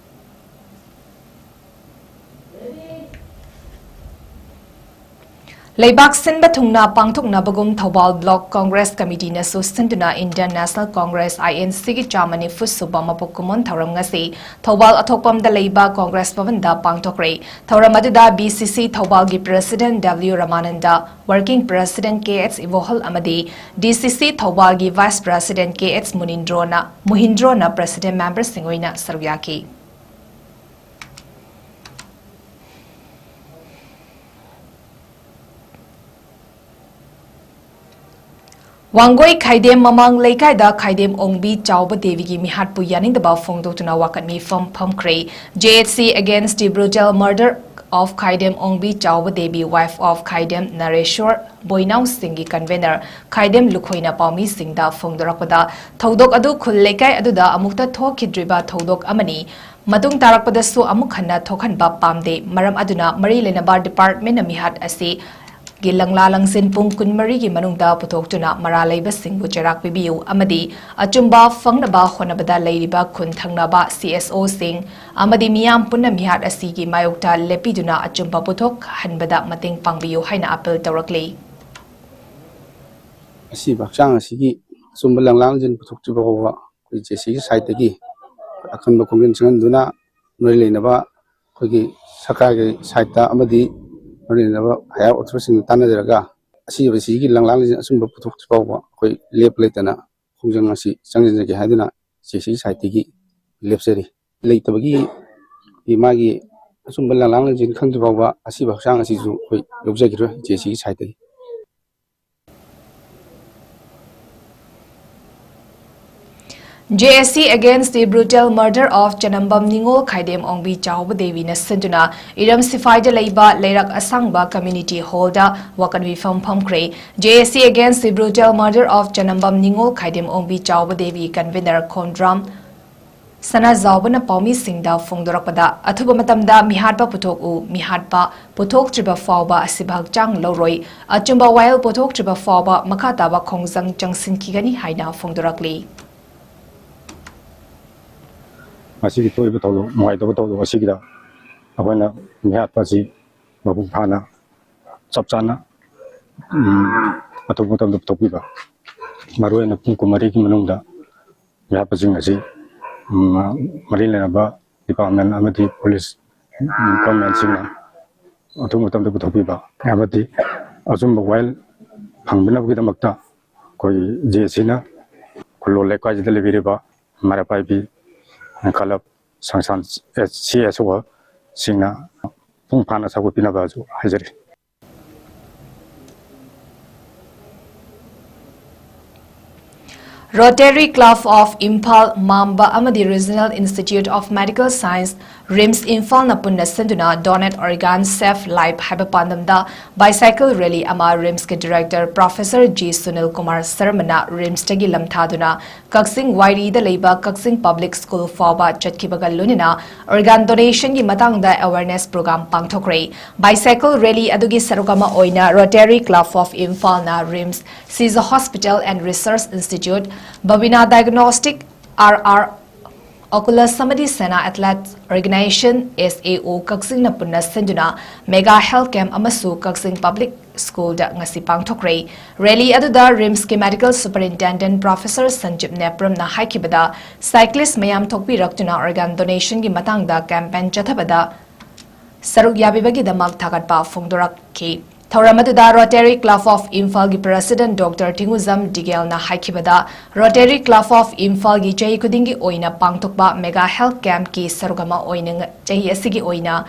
ꯂꯩꯕꯥꯛ ꯁꯤꯟꯕ ꯊꯨꯡꯅ ꯄꯥꯡꯊꯣꯛꯅꯕꯒꯨꯝ ꯊꯧꯕꯥꯜ ꯕ꯭ꯂꯣꯛ ꯀꯣꯡꯒ꯭ꯔꯦꯁ ꯀꯃꯤꯇꯤꯅꯁꯨ ꯁꯤꯟꯗꯨꯅ Indian National Congress, I N ꯁꯤꯒꯤ ꯆꯥꯝꯃ ꯅꯤꯐꯨ ꯁꯨꯕ ꯃꯄꯣꯛ ꯀꯨꯝꯑꯣꯟ ꯊꯧꯔꯝ ꯉꯁꯤ ꯊꯧꯕꯥꯜ ꯑꯊꯣꯛꯄꯝꯗ ꯂꯩꯕ ꯀꯣꯡꯒ꯭ꯔꯦꯁ ꯚꯕꯟꯗ ꯄꯥꯡꯊꯣꯛꯈ꯭ꯔꯦ꯫ ꯊꯧꯔꯝ ꯑꯗꯨꯗ ꯕꯤ ꯁꯤ ꯁꯤ ꯊꯧꯕꯥꯜꯒꯤ ꯄ꯭ꯔꯦꯁꯤꯗꯦꯟꯠ ꯗꯕ꯭ꯂꯤꯎ ꯔꯃꯥꯅꯟꯗ, ꯋꯥꯔꯀꯤꯡ ꯄ꯭ꯔꯦꯁꯤꯗꯦꯟꯠ ꯀꯦ ꯑꯩꯆ ꯏꯕꯣꯍꯜ ꯑꯃꯗꯤ ꯗꯤ ꯁꯤ ꯁꯤ ꯊꯧꯕꯥꯜꯒꯤ ꯚꯥꯏꯁ ꯄ꯭ꯔꯦꯁꯤꯗꯦꯟꯠ ꯀꯦ ꯑꯩꯆ ꯃꯨꯅꯤꯟꯗ꯭ꯔꯣꯅ, ꯃꯨꯍꯤꯟꯗ꯭ꯔꯣꯅ ꯄ꯭ꯔꯦꯁꯤꯗꯦꯟꯠ ꯃꯦꯝꯕꯔꯁꯤꯡ ꯑꯣꯏꯅ ꯁꯔꯨꯛ ꯌꯥꯈꯤ꯫ ꯋꯥꯡꯒꯣꯏ ꯈꯥꯏꯗꯦꯝ ꯃꯃꯥꯡ ꯂꯩꯀꯥꯏꯗ ꯈꯥꯏꯗꯦꯝ ꯑꯣꯡꯕꯤ ꯆꯥꯎꯕ ꯗꯦꯕꯤꯒꯤ ꯃꯤꯍꯥꯠꯄꯨ ꯌꯥꯅꯤꯡꯗꯕ ꯐꯣꯡꯗꯣꯛꯇꯨꯅ ꯋꯥꯀꯠ ꯃꯤꯐꯝ ꯐꯝꯈ꯭ꯔꯦ꯫ J H C against the brutal murder of ꯈꯥꯏꯗꯦꯝ ꯑꯣꯡꯕꯤ ꯆꯥꯎꯕ ꯗꯦꯕꯤ, wife of ꯈꯥꯏꯗꯦꯝ ꯅꯔꯦꯁꯣꯔ ꯕꯣꯏꯅꯥꯎ ꯁꯤꯡꯒꯤ convener ꯈꯥꯏꯗꯦꯝ ꯂꯨꯈꯣꯏꯅ ꯄꯥꯎꯃꯤꯁꯤꯡꯗ ꯐꯣꯡꯗꯣꯔꯛꯄꯗ, ꯊꯧꯗꯣꯛ ꯑꯗꯨ ꯈꯨꯜ ꯂꯩꯀꯥꯏ ꯑꯗꯨꯗ ꯑꯃꯨꯛꯇ ꯊꯣꯛꯈꯤꯗ꯭ꯔꯤꯕ ꯊꯧꯗꯣꯛ ꯑꯃꯅꯤ꯫ ꯃꯇꯨꯡ ꯇꯥꯔꯛꯄꯗꯁꯨ ꯑꯃꯨꯛ ꯍꯟꯅ ꯊꯣꯛꯍꯟꯕ ꯄꯥꯝꯗꯦ꯫ ꯃꯔꯝ ꯑꯗꯨꯅ ꯃꯔꯤ ꯂꯩꯅꯕ departmentꯅ ꯃꯤꯍꯥꯠ ꯑꯁꯤ ꯒꯤ ꯂꯪꯂꯥ ꯂꯪꯖꯤꯟ ꯄꯨꯡ ꯀꯨꯟꯃꯔꯤꯒꯤ ꯃꯅꯨꯡꯗ ꯄꯨꯊꯣꯛꯇꯨꯅ ꯃꯔꯥꯜ ꯂꯩꯕꯁꯤꯡꯕꯨ ꯆꯩꯔꯥꯛ ꯄꯤꯕꯤꯌꯨ ꯑꯃꯗꯤ ꯑꯆꯨꯝꯕ ꯐꯪꯅꯕ ꯍꯣꯠꯅꯕꯗ ꯂꯩꯔꯤꯕ ꯈꯨꯟ ꯊꯪꯅꯕ C S Oꯁꯤꯡ ꯑꯃꯗꯤ ꯃꯤꯌꯥꯝ ꯄꯨꯟꯅ ꯃꯤꯍꯥꯠ ꯑꯁꯤꯒꯤ ꯃꯥꯌꯣꯛꯇ ꯂꯦꯞꯄꯤꯗꯨꯅ ꯑꯆꯨꯝꯕ ꯄꯨꯊꯣꯛꯍꯟꯕꯗ ꯃꯇꯦꯡ ꯄꯥꯡꯕꯤꯌꯨ ꯍꯥꯏꯅ appeal ꯇꯧꯔꯛꯂꯤ꯫ ꯑꯁꯤꯕ ꯍꯛꯆꯥꯡ ꯑꯁꯤꯒꯤ ꯑꯆꯨꯝꯕ ꯂꯪꯂꯥ ꯂꯪꯖꯤꯟ ꯄꯨꯊꯣꯛꯇ꯭ꯔꯤ ꯐꯥꯎꯕ ꯑꯩꯈꯣꯏ J H Cꯒꯤ sideꯇꯒꯤ ꯑꯀꯟꯕ ꯈꯣꯡꯖꯪ ꯆꯪꯍꯟꯗꯨꯅ ꯃꯔꯤ ꯂꯩꯅꯕ ꯑꯩꯈꯣꯏꯒꯤ ꯁꯔꯀꯥꯔꯒꯤ sideꯇ ꯑꯃꯗꯤ ꯃꯔꯤ ꯂꯩꯅꯕ higher authorityꯁꯤꯡꯒ ꯇꯥꯟꯅꯖꯔꯒ ꯑꯁꯤꯕꯁꯤꯒꯤ ꯂꯪꯂꯥ ꯂꯪꯖꯤꯟ ꯑꯆꯨꯝꯕ ꯄꯨꯊꯣꯛꯇ꯭ꯔꯤ ꯐꯥꯎꯕ ꯑꯩꯈꯣꯏ ꯂꯦꯞꯄ ꯂꯩꯇꯅ ꯈꯣꯡꯖꯪ ꯑꯁꯤ ꯆꯪꯁꯤꯟꯖꯒꯦ ꯍꯥꯏꯗꯨꯅ J H Cꯒꯤ sideꯇꯒꯤ ꯂꯦꯞꯆꯔꯤ꯫ ꯂꯩꯇꯕꯒꯤ ꯃꯥꯒꯤ ꯑꯆꯨꯝꯕ ꯂꯪꯂꯥ ꯂꯪꯖꯤꯟ ꯈꯪꯗ꯭ꯔꯤ ꯐꯥꯎꯕ ꯑꯁꯤꯕ ꯍꯛꯆꯥꯡ ꯑꯁꯤꯁꯨ ꯑꯩꯈꯣꯏ ꯂꯧꯖꯈꯤꯔꯣꯏ J H Cꯒꯤ sideꯇꯒꯤ꯫ J A C against the brutal murder of ꯆꯅꯝꯕꯝ ꯅꯤꯉꯣꯜ ꯈꯥꯏꯗꯦꯝ ꯑꯣꯡꯕꯤ ꯆꯥꯎꯕ ꯗꯦꯕꯤꯅ ꯁꯤꯟꯗꯨꯅ ꯏꯔꯝ ꯁꯤꯐꯥꯏꯗ ꯂꯩꯕ ꯂꯩꯔꯛ ꯑꯁꯥꯡꯕ community hall ꯗ ꯋꯥꯀꯟ ꯃꯤꯐꯝ ꯐꯝꯈ꯭ꯔꯦ꯫ J A C against the brutal murder of ꯆꯅꯝꯕꯝ ꯅꯤꯉꯣꯜ ꯈꯥꯏꯗꯦꯝ ꯑꯣꯡꯕꯤ ꯆꯥꯎꯕ ꯗꯦꯕꯤ convener ꯈꯣꯝꯗ꯭ꯔꯥꯝ ꯁꯅꯥꯖꯥꯎꯕꯅ ꯄꯥꯎꯃꯤꯁꯤꯡꯗ ꯐꯣꯡꯗꯣꯔꯛꯄꯗ, ꯑꯊꯨꯕ ꯃꯇꯝꯗ ꯃꯤꯍꯥꯠꯄ ꯄꯨꯊꯣꯛꯎ, ꯃꯤꯍꯥꯠꯄ ꯄꯨꯊꯣꯛꯇ꯭ꯔꯤꯕ ꯐꯥꯎꯕ ꯑꯁꯤꯕ ꯍꯛꯆꯥꯡ ꯂꯧꯔꯣꯏ, ꯑꯆꯨꯝꯕ ꯋꯥꯌꯦꯜ ꯄꯨꯊꯣꯛꯇ꯭ꯔꯤꯕ ꯐꯥꯎꯕ ꯃꯈꯥ ꯇꯥꯕ ꯈꯣꯡꯖꯪ ꯆꯪꯁꯤꯟꯈꯤꯒꯅꯤ ꯍꯥꯏꯅ ꯐꯣꯡꯗꯣꯔꯛꯂꯤ꯫ ꯉꯁꯤꯒꯤ ꯊꯣꯛꯏꯕ ꯊꯧꯗꯣꯛ, ꯅꯨꯡꯉꯥꯏꯇꯕ ꯊꯧꯗꯣꯛ ꯑꯁꯤꯒꯤꯗ ꯑꯩꯈꯣꯏꯅ ꯃꯤꯍꯥꯠꯄ ꯑꯁꯤ ꯃꯄꯨꯡ ꯐꯥꯅ, ꯆꯞ ꯆꯥꯅ, ꯎꯝ, ꯑꯊꯨꯕ ꯃꯇꯝꯗ ꯄꯨꯊꯣꯛꯄꯤꯕ, ꯃꯔꯨꯑꯣꯏꯅ ꯄꯨꯡ ꯀꯨꯟꯃꯔꯤꯒꯤ ꯃꯅꯨꯡꯗ ꯃꯤꯍꯥꯠꯄꯁꯤꯡ ꯑꯁꯤ, ꯎꯝ, ꯃꯔꯤ ꯂꯩꯅꯕ department ꯑꯃꯗꯤ police, ꯎꯝ, government ꯁꯤꯡꯅ ꯑꯊꯨꯕ ꯃꯇꯝꯗ ꯄꯨꯊꯣꯛꯄꯤꯕ ꯑꯃꯗꯤ ꯑꯆꯨꯝꯕ ꯋꯥꯌꯦꯜ ꯐꯪꯗꯅꯕꯒꯤꯗꯃꯛꯇ ꯑꯩꯈꯣꯏ J A C ꯅ ꯈꯨꯜꯂꯣꯜ ꯂꯩꯀꯥꯏꯁꯤꯗ ꯂꯩꯕꯤꯔꯤꯕ ꯃꯩꯔꯥ ꯄꯥꯏꯕꯤ club, ꯁꯪꯁꯥꯟ C S O ꯁꯤꯡꯅ ꯃꯄꯨꯡ ꯐꯥꯅ ꯁꯧꯒꯠꯄꯤꯅꯕꯁꯨ ꯍꯥꯏꯖꯔꯤ꯫ Rotary Club of Imphal, ꯃꯥꯝꯕ ꯑꯃꯗꯤ Regional Institute of Medical Science, RIMS ꯏꯝꯐꯥꯜꯅ ꯄꯨꯟꯅ ꯁꯤꯟꯗꯨꯅ Donate Organ Save Life ꯍꯥꯏꯕ ꯄꯥꯟꯗꯝꯗ bicycle rally ꯑꯃ RIMS ꯀꯤ director Professor G Sunil Kumar ꯁꯔꯃꯅ RIMS ꯇꯒꯤ ꯂꯝꯊꯥꯗꯨꯅ ꯀꯛꯆꯤꯡ ꯋꯥꯏꯔꯤꯗ ꯂꯩꯕ ꯀꯛꯆꯤꯡ Public School ꯐꯥꯎꯕ ꯆꯠꯈꯤꯕꯒ ꯂꯣꯏꯅꯅ organ donation ꯒꯤ ꯃꯇꯥꯡꯗ awareness program ꯄꯥꯡꯊꯣꯛꯈ꯭ꯔꯦ꯫ Bicycle rally ꯑꯗꯨꯒꯤ ꯁꯔꯨꯛ ꯑꯃ ꯑꯣꯏꯅ Rotary Club of ꯏꯝꯐꯥꯜꯅ RIMS, Sija Hospital and Research Institute, Babina Diagnostic, R R Oculus ꯑꯃꯗꯤ Sena Athlete Organization, S A O ꯀꯛꯆꯤꯡꯅ ꯄꯨꯟꯅ ꯁꯤꯟꯗꯨꯅ mega health camp ꯑꯃꯁꯨ ꯀꯛꯆꯤꯡ Public School ꯗ ꯉꯁꯤ ꯄꯥꯡꯊꯣꯛꯈ꯭ꯔꯦ꯫ Rally ꯑꯗꯨꯗ RIMS ꯀꯤ Medical Superintendent Professor ꯁꯟꯖꯤꯞ ꯅꯦꯄ꯭ꯔꯝꯅ ꯍꯥꯏꯈꯤꯕꯗ, cyclist ꯃꯌꯥꯝ ꯊꯣꯛꯄꯤꯔꯛꯇꯨꯅ organ donation ꯒꯤ ꯃꯇꯥꯡꯗ campaign ꯆꯠꯊꯕꯗ ꯁꯔꯨꯛ ꯌꯥꯕꯤꯕꯒꯤꯗꯃꯛ ꯊꯥꯒꯠꯄ ꯐꯣꯡꯗꯣꯔꯛꯈꯤ꯫ ꯊꯧꯔꯝ ꯑꯗꯨꯗ Rotary Club of ꯏꯝꯐꯥꯜꯒꯤ President Doctor ꯊꯤꯡꯉꯨꯖꯝ ꯗꯤꯒꯦꯜꯅ ꯍꯥꯏꯈꯤꯕꯗ, Rotary Club of ꯏꯝꯐꯥꯜꯒꯤ ꯆꯍꯤ ꯈꯨꯗꯤꯡꯒꯤ ꯑꯣꯏꯅ ꯄꯥꯡꯊꯣꯛꯄ mega health camp ꯀꯤ ꯁꯔꯨꯛ ꯑꯃ ꯑꯣꯏꯅ ꯆꯍꯤ ꯑꯁꯤꯒꯤ ꯑꯣꯏꯅ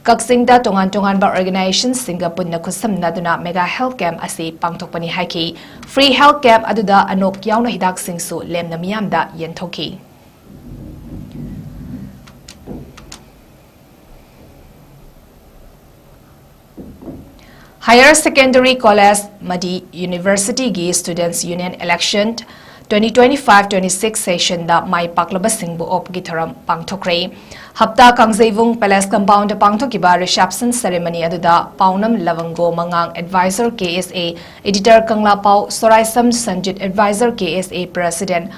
ꯀꯛꯆꯤꯡꯗ ꯇꯣꯉꯥꯟ ꯇꯣꯉꯥꯟꯕ organisationꯁꯤꯡꯒ ꯄꯨꯟꯅ ꯈꯨꯠꯁꯝꯅꯗꯨꯅ mega health camp ꯑꯁꯤ ꯄꯥꯡꯊꯣꯛꯄꯅꯤ ꯍꯥꯏꯈꯤ꯫ Free health camp ꯑꯗꯨꯗ ꯑꯅꯣꯛ ꯌꯥꯎꯅ ꯍꯤꯗꯥꯛꯁꯤꯡꯁꯨ ꯂꯦꯝꯅ ꯃꯤꯌꯥꯝꯗ ꯌꯦꯟꯊꯣꯛꯈꯤ꯫ Higher Secondary College ꯑꯃꯗꯤ Universityꯒꯤ Students Union election twenty twenty-five twenty-six sessionꯗ ꯃꯥꯏ ꯄꯥꯛꯂꯕꯁꯤꯡꯕꯨ ꯑꯣꯛꯄꯒꯤ ꯊꯧꯔꯝ ꯄꯥꯡꯊꯣꯛꯈ꯭ꯔꯦ꯫ ꯍꯞꯇꯥ ꯀꯥꯡꯖꯩꯕꯨꯡ Palace compoundꯗ ꯄꯥꯡꯊꯣꯛꯈꯤꯕ reception ceremony ꯑꯗꯨꯗ ꯄꯥꯎꯅꯝ ꯂꯋꯪꯒꯣ ꯃꯉꯥꯡ advisor KSA, editor ꯀꯪꯂꯥꯄꯥꯎ ꯁꯣꯔꯥꯏꯁꯝ Sanjit advisor KSA, president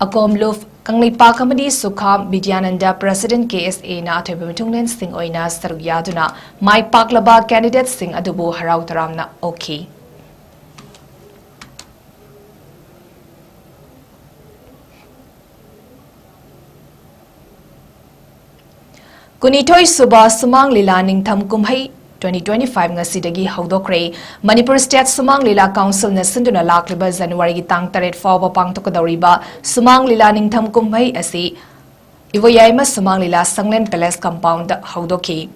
ꯑꯀꯣꯝꯂꯨꯞ Kangleipak ꯑꯃꯗꯤ ꯁꯨꯈꯥꯝ ꯕꯤꯗ꯭ꯌꯥꯅꯟꯗ president KSAꯅ ꯑꯊꯣꯏꯕ ꯃꯤꯊꯨꯡꯂꯦꯟꯁꯤꯡ ꯑꯣꯏꯅ ꯁꯔꯨꯛ ꯌꯥꯗꯨꯅ ꯃꯥꯏ ꯄꯥꯛꯂꯕ candidateꯁꯤꯡ ꯑꯗꯨꯕꯨ ꯍꯔꯥꯎ ꯇꯔꯥꯝꯅ ꯑꯣꯛꯈꯤ꯫ ꯀꯨꯟꯅꯤꯊꯣꯏ ꯁꯨꯕ ꯁꯨꯃꯥꯡ ꯂꯤꯂꯥ ꯅꯤꯡꯊꯝ ꯀꯨꯝꯍꯩ twenty twenty-five ꯉꯁꯤꯗꯒꯤ ꯍꯧꯗꯣꯛꯈ꯭ꯔꯦ꯫ ꯃꯅꯤꯄꯨꯔ State ꯁꯨꯃꯥꯡ ꯂꯤꯂꯥ Councilꯅ ꯁꯤꯟꯗꯨꯅ ꯂꯥꯛꯂꯤꯕ Januaryꯒꯤ ꯇꯥꯡ ꯇꯔꯦꯠ ꯐꯥꯎꯕ ꯄꯥꯡꯊꯣꯛꯀꯗꯧꯔꯤꯕ ꯁꯨꯃꯥꯡ ꯂꯤꯂꯥ ꯅꯤꯡꯊꯝ ꯀꯨꯝꯍꯩ ꯑꯁꯤ ꯏꯕꯣꯌꯥꯏꯃ ꯁꯨꯃꯥꯡ ꯂꯤꯂꯥ ꯁꯪꯂꯦꯟ Palace compoundꯗ ꯍꯧꯗꯣꯛꯈꯤ꯫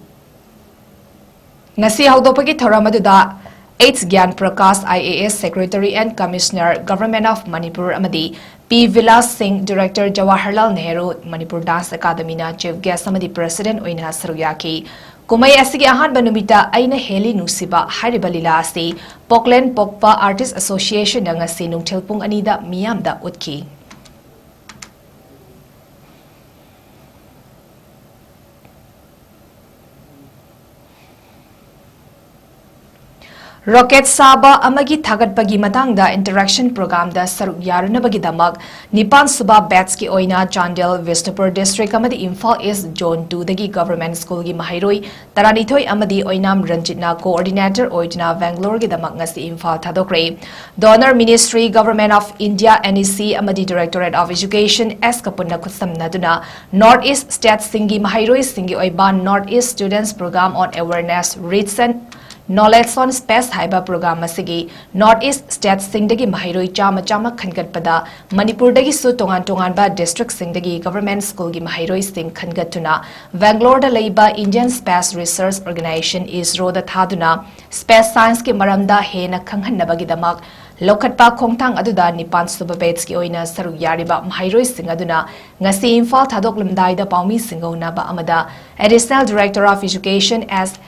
ꯉꯁꯤ ꯍꯧꯗꯣꯛꯄꯒꯤ ꯊꯧꯔꯝ ꯑꯗꯨꯗ H ꯒ꯭ꯌꯥꯟ Prakash, IAS, Secretary and Commissioner, Government of Manipur, ꯑꯃꯗꯤ P ꯕꯤꯂꯥꯁ ꯁꯤꯡ, Director, Jawaharlal Nehru Manipur Dance Academyꯅ chief guest ꯑꯃꯗꯤ president ꯑꯣꯏꯅ ꯁꯔꯨꯛ ꯌꯥꯈꯤ꯫ ꯀꯨꯝꯍꯩ ꯑꯁꯤꯒꯤ ꯑꯍꯥꯟꯕ ꯅꯨꯃꯤꯠꯇ ꯑꯩꯅ ꯍꯦꯜꯂꯤ ꯅꯨꯡꯁꯤꯕ ꯍꯥꯏꯔꯤꯕ ꯂꯤꯂꯥ ꯑꯁꯤ ꯄꯣꯛꯂꯦꯟ ꯄꯣꯛꯄ Artist Associationꯅ ꯉꯁꯤ ꯅꯨꯡꯊꯤꯜ ꯄꯨꯡ ꯑꯅꯤꯗ ꯃꯤꯌꯥꯝꯗ ꯎꯠꯈꯤ꯫ Rocket ꯁꯥꯕ ꯑꯃꯒꯤ ꯊꯥꯒꯠꯄꯒꯤ ꯃꯇꯥꯡꯗ interaction programꯗ ꯁꯔꯨꯛ ꯌꯥꯔꯨꯅꯕꯒꯤꯗꯃꯛ ꯅꯤꯄꯥꯟ ꯁꯨꯕ batchꯀꯤ ꯑꯣꯏꯅ ꯆꯥꯟꯗꯦꯜ, ꯕꯤꯁꯅꯨꯄꯨꯔ district ꯑꯃꯗꯤ ꯏꯝꯐꯥꯜ East Zone twoꯗꯒꯤ Government Schoolꯒꯤ ꯃꯍꯩꯔꯣꯏ ꯇꯔꯥꯅꯤꯊꯣꯏ ꯑꯃꯗꯤ ꯑꯣꯏꯅꯥꯝ ꯔꯟꯖꯤꯠꯅ coordinator ꯑꯣꯏꯗꯨꯅ Bangaloreꯒꯤꯗꯃꯛ ꯉꯁꯤ Imphal ꯊꯥꯗꯣꯛꯈ꯭ꯔꯦ꯫ Donor Ministry, Government of India, NEC ꯑꯃꯗꯤ Directorate of Education, S ꯀ ꯄꯨꯟꯅ ꯈꯨꯠꯁꯝꯅꯗꯨꯅ North East statesꯁꯤꯡꯒꯤ ꯃꯍꯩꯔꯣꯏꯁꯤꯡꯒꯤ ꯑꯣꯏꯕ North East Students Program on Awareness, Reach and Knowledge on Space ꯍꯥꯏꯕ program ꯑꯁꯤꯒꯤ North East states ꯁꯤꯡꯗꯒꯤ ꯃꯍꯩꯔꯣꯏ ꯆꯥꯝꯃ ꯆꯥꯝꯃ ꯈꯟꯒꯠꯄꯗ ꯃꯅꯤꯄꯨꯔꯗꯒꯤꯁꯨ ꯇꯣꯉꯥꯟ ꯇꯣꯉꯥꯟꯕ district ꯁꯤꯡꯗꯒꯤ government school ꯒꯤ ꯃꯍꯩꯔꯣꯏꯁꯤꯡ ꯈꯟꯒꯠꯇꯨꯅ Bangalore ꯗ ꯂꯩꯕ Indian Space Research Organisation, ISRO ꯗ ꯊꯥꯗꯨꯅ space science ꯀꯤ ꯃꯔꯝꯗ ꯍꯦꯟꯅ ꯈꯪꯍꯟꯅꯕꯒꯤꯗꯃꯛ ꯂꯧꯈꯠꯄ ꯈꯣꯡꯊꯥꯡ ꯑꯗꯨꯗ ꯅꯤꯄꯥꯟ ꯁꯨꯕ batch ꯀꯤ ꯑꯣꯏꯅ ꯁꯔꯨꯛ ꯌꯥꯔꯤꯕ ꯃꯍꯩꯔꯣꯏꯁꯤꯡ ꯑꯗꯨꯅ ꯉꯁꯤ ꯏꯝꯐꯥꯜ ꯊꯥꯗꯣꯛꯂꯝꯗꯥꯏꯗ ꯄꯥꯎꯃꯤꯁꯤꯡꯒ ꯎꯅꯕ ꯑꯃꯗ Additional Director of Education S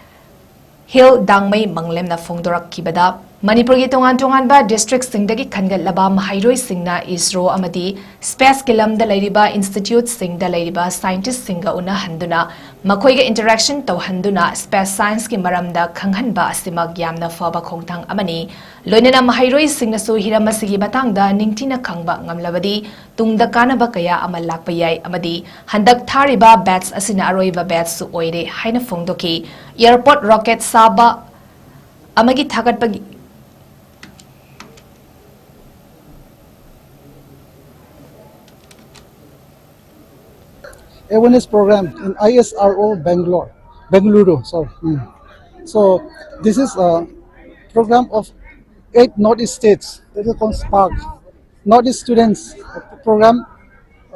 Hill ꯗꯥꯡꯃꯩ ꯃꯪꯂꯦꯝꯅ ꯐꯣꯡꯗꯣꯔꯛꯈꯤꯕꯗ, ꯃꯅꯤꯄꯨꯔꯒꯤ ꯇꯣꯉꯥꯟ ꯇꯣꯉꯥꯟꯕ district ꯁꯤꯡꯗꯒꯤ ꯈꯟꯒꯠꯂꯕ ꯃꯍꯩꯔꯣꯏꯁꯤꯡꯅ ISRO ꯑꯃꯗꯤ space ꯀꯤ ꯂꯝꯗ ꯂꯩꯔꯤꯕ institute ꯁꯤꯡꯗ ꯂꯩꯔꯤꯕ scientist ꯁꯤꯡꯒ ꯎꯅꯍꯟꯗꯨꯅ ꯃꯈꯣꯏꯒ interaction ꯇꯧꯍꯟꯗꯨꯅ space science ꯀꯤ ꯃꯔꯝꯗ ꯈꯪꯍꯟꯕ ꯑꯁꯤꯃꯛ ꯌꯥꯝꯅ ꯐꯕ ꯈꯣꯡꯊꯥꯡ ꯑꯃꯅꯤ꯫ ꯂꯣꯏꯅꯅ ꯃꯍꯩꯔꯣꯏꯁꯤꯡꯅꯁꯨ ꯍꯤꯔꯝ ꯑꯁꯤꯒꯤ ꯃꯇꯥꯡꯗ ꯅꯤꯡꯊꯤꯅ ꯈꯪꯕ ꯉꯝꯂꯕꯗꯤ ꯇꯨꯡꯗ ꯀꯥꯟꯅꯕ ꯀꯌꯥ ꯑꯃ ꯂꯥꯛꯄ ꯌꯥꯏ ꯑꯃꯗꯤ ꯍꯟꯗꯛ ꯊꯥꯔꯤꯕ batch ꯑꯁꯤꯅ ꯑꯔꯣꯏꯕ batch ꯁꯨ ꯑꯣꯏꯔꯦ ꯍꯥꯏꯅ ꯐꯣꯡꯗꯣꯛꯈꯤ꯫ Airport rocket ꯁꯥꯕ ꯑꯃꯒꯤ ꯊꯥꯒꯠꯄꯒꯤ Awareness program in ISRO Bangalore, Bengaluru, sorry. Mm. So this is a program of eight Northeast states that is called SPARK, Northeast Students Program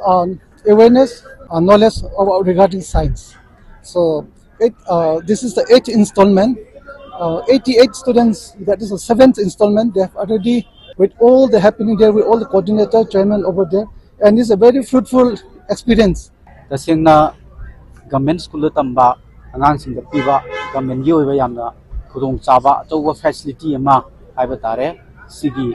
on Awareness, uh, Knowledge of, regarding science. So it, uh, this is the eighth installment. Uh, eighty-eight students, that is the seventh installment, they have already, with all the happening there, with all the coordinator, chairman over there, and it's a very fruitful experience. ꯇꯁꯦꯡꯅ ꯒꯚꯔꯟꯃꯦꯟ ꯁ꯭ꯀꯨꯜꯗ ꯇꯝꯕ ꯑꯉꯥꯡꯁꯤꯡꯗ ꯄꯤꯕ ꯒꯚꯔꯟꯃꯦꯟꯒꯤ ꯑꯣꯏꯕ ꯌꯥꯝꯅ ꯈꯨꯗꯣꯡꯆꯥꯕ ꯑꯆꯧꯕ ꯐꯦꯁꯤꯂꯤꯇꯤ ꯑꯃ ꯍꯥꯏꯕ ꯇꯥꯔꯦ꯫ ꯁꯤꯒꯤ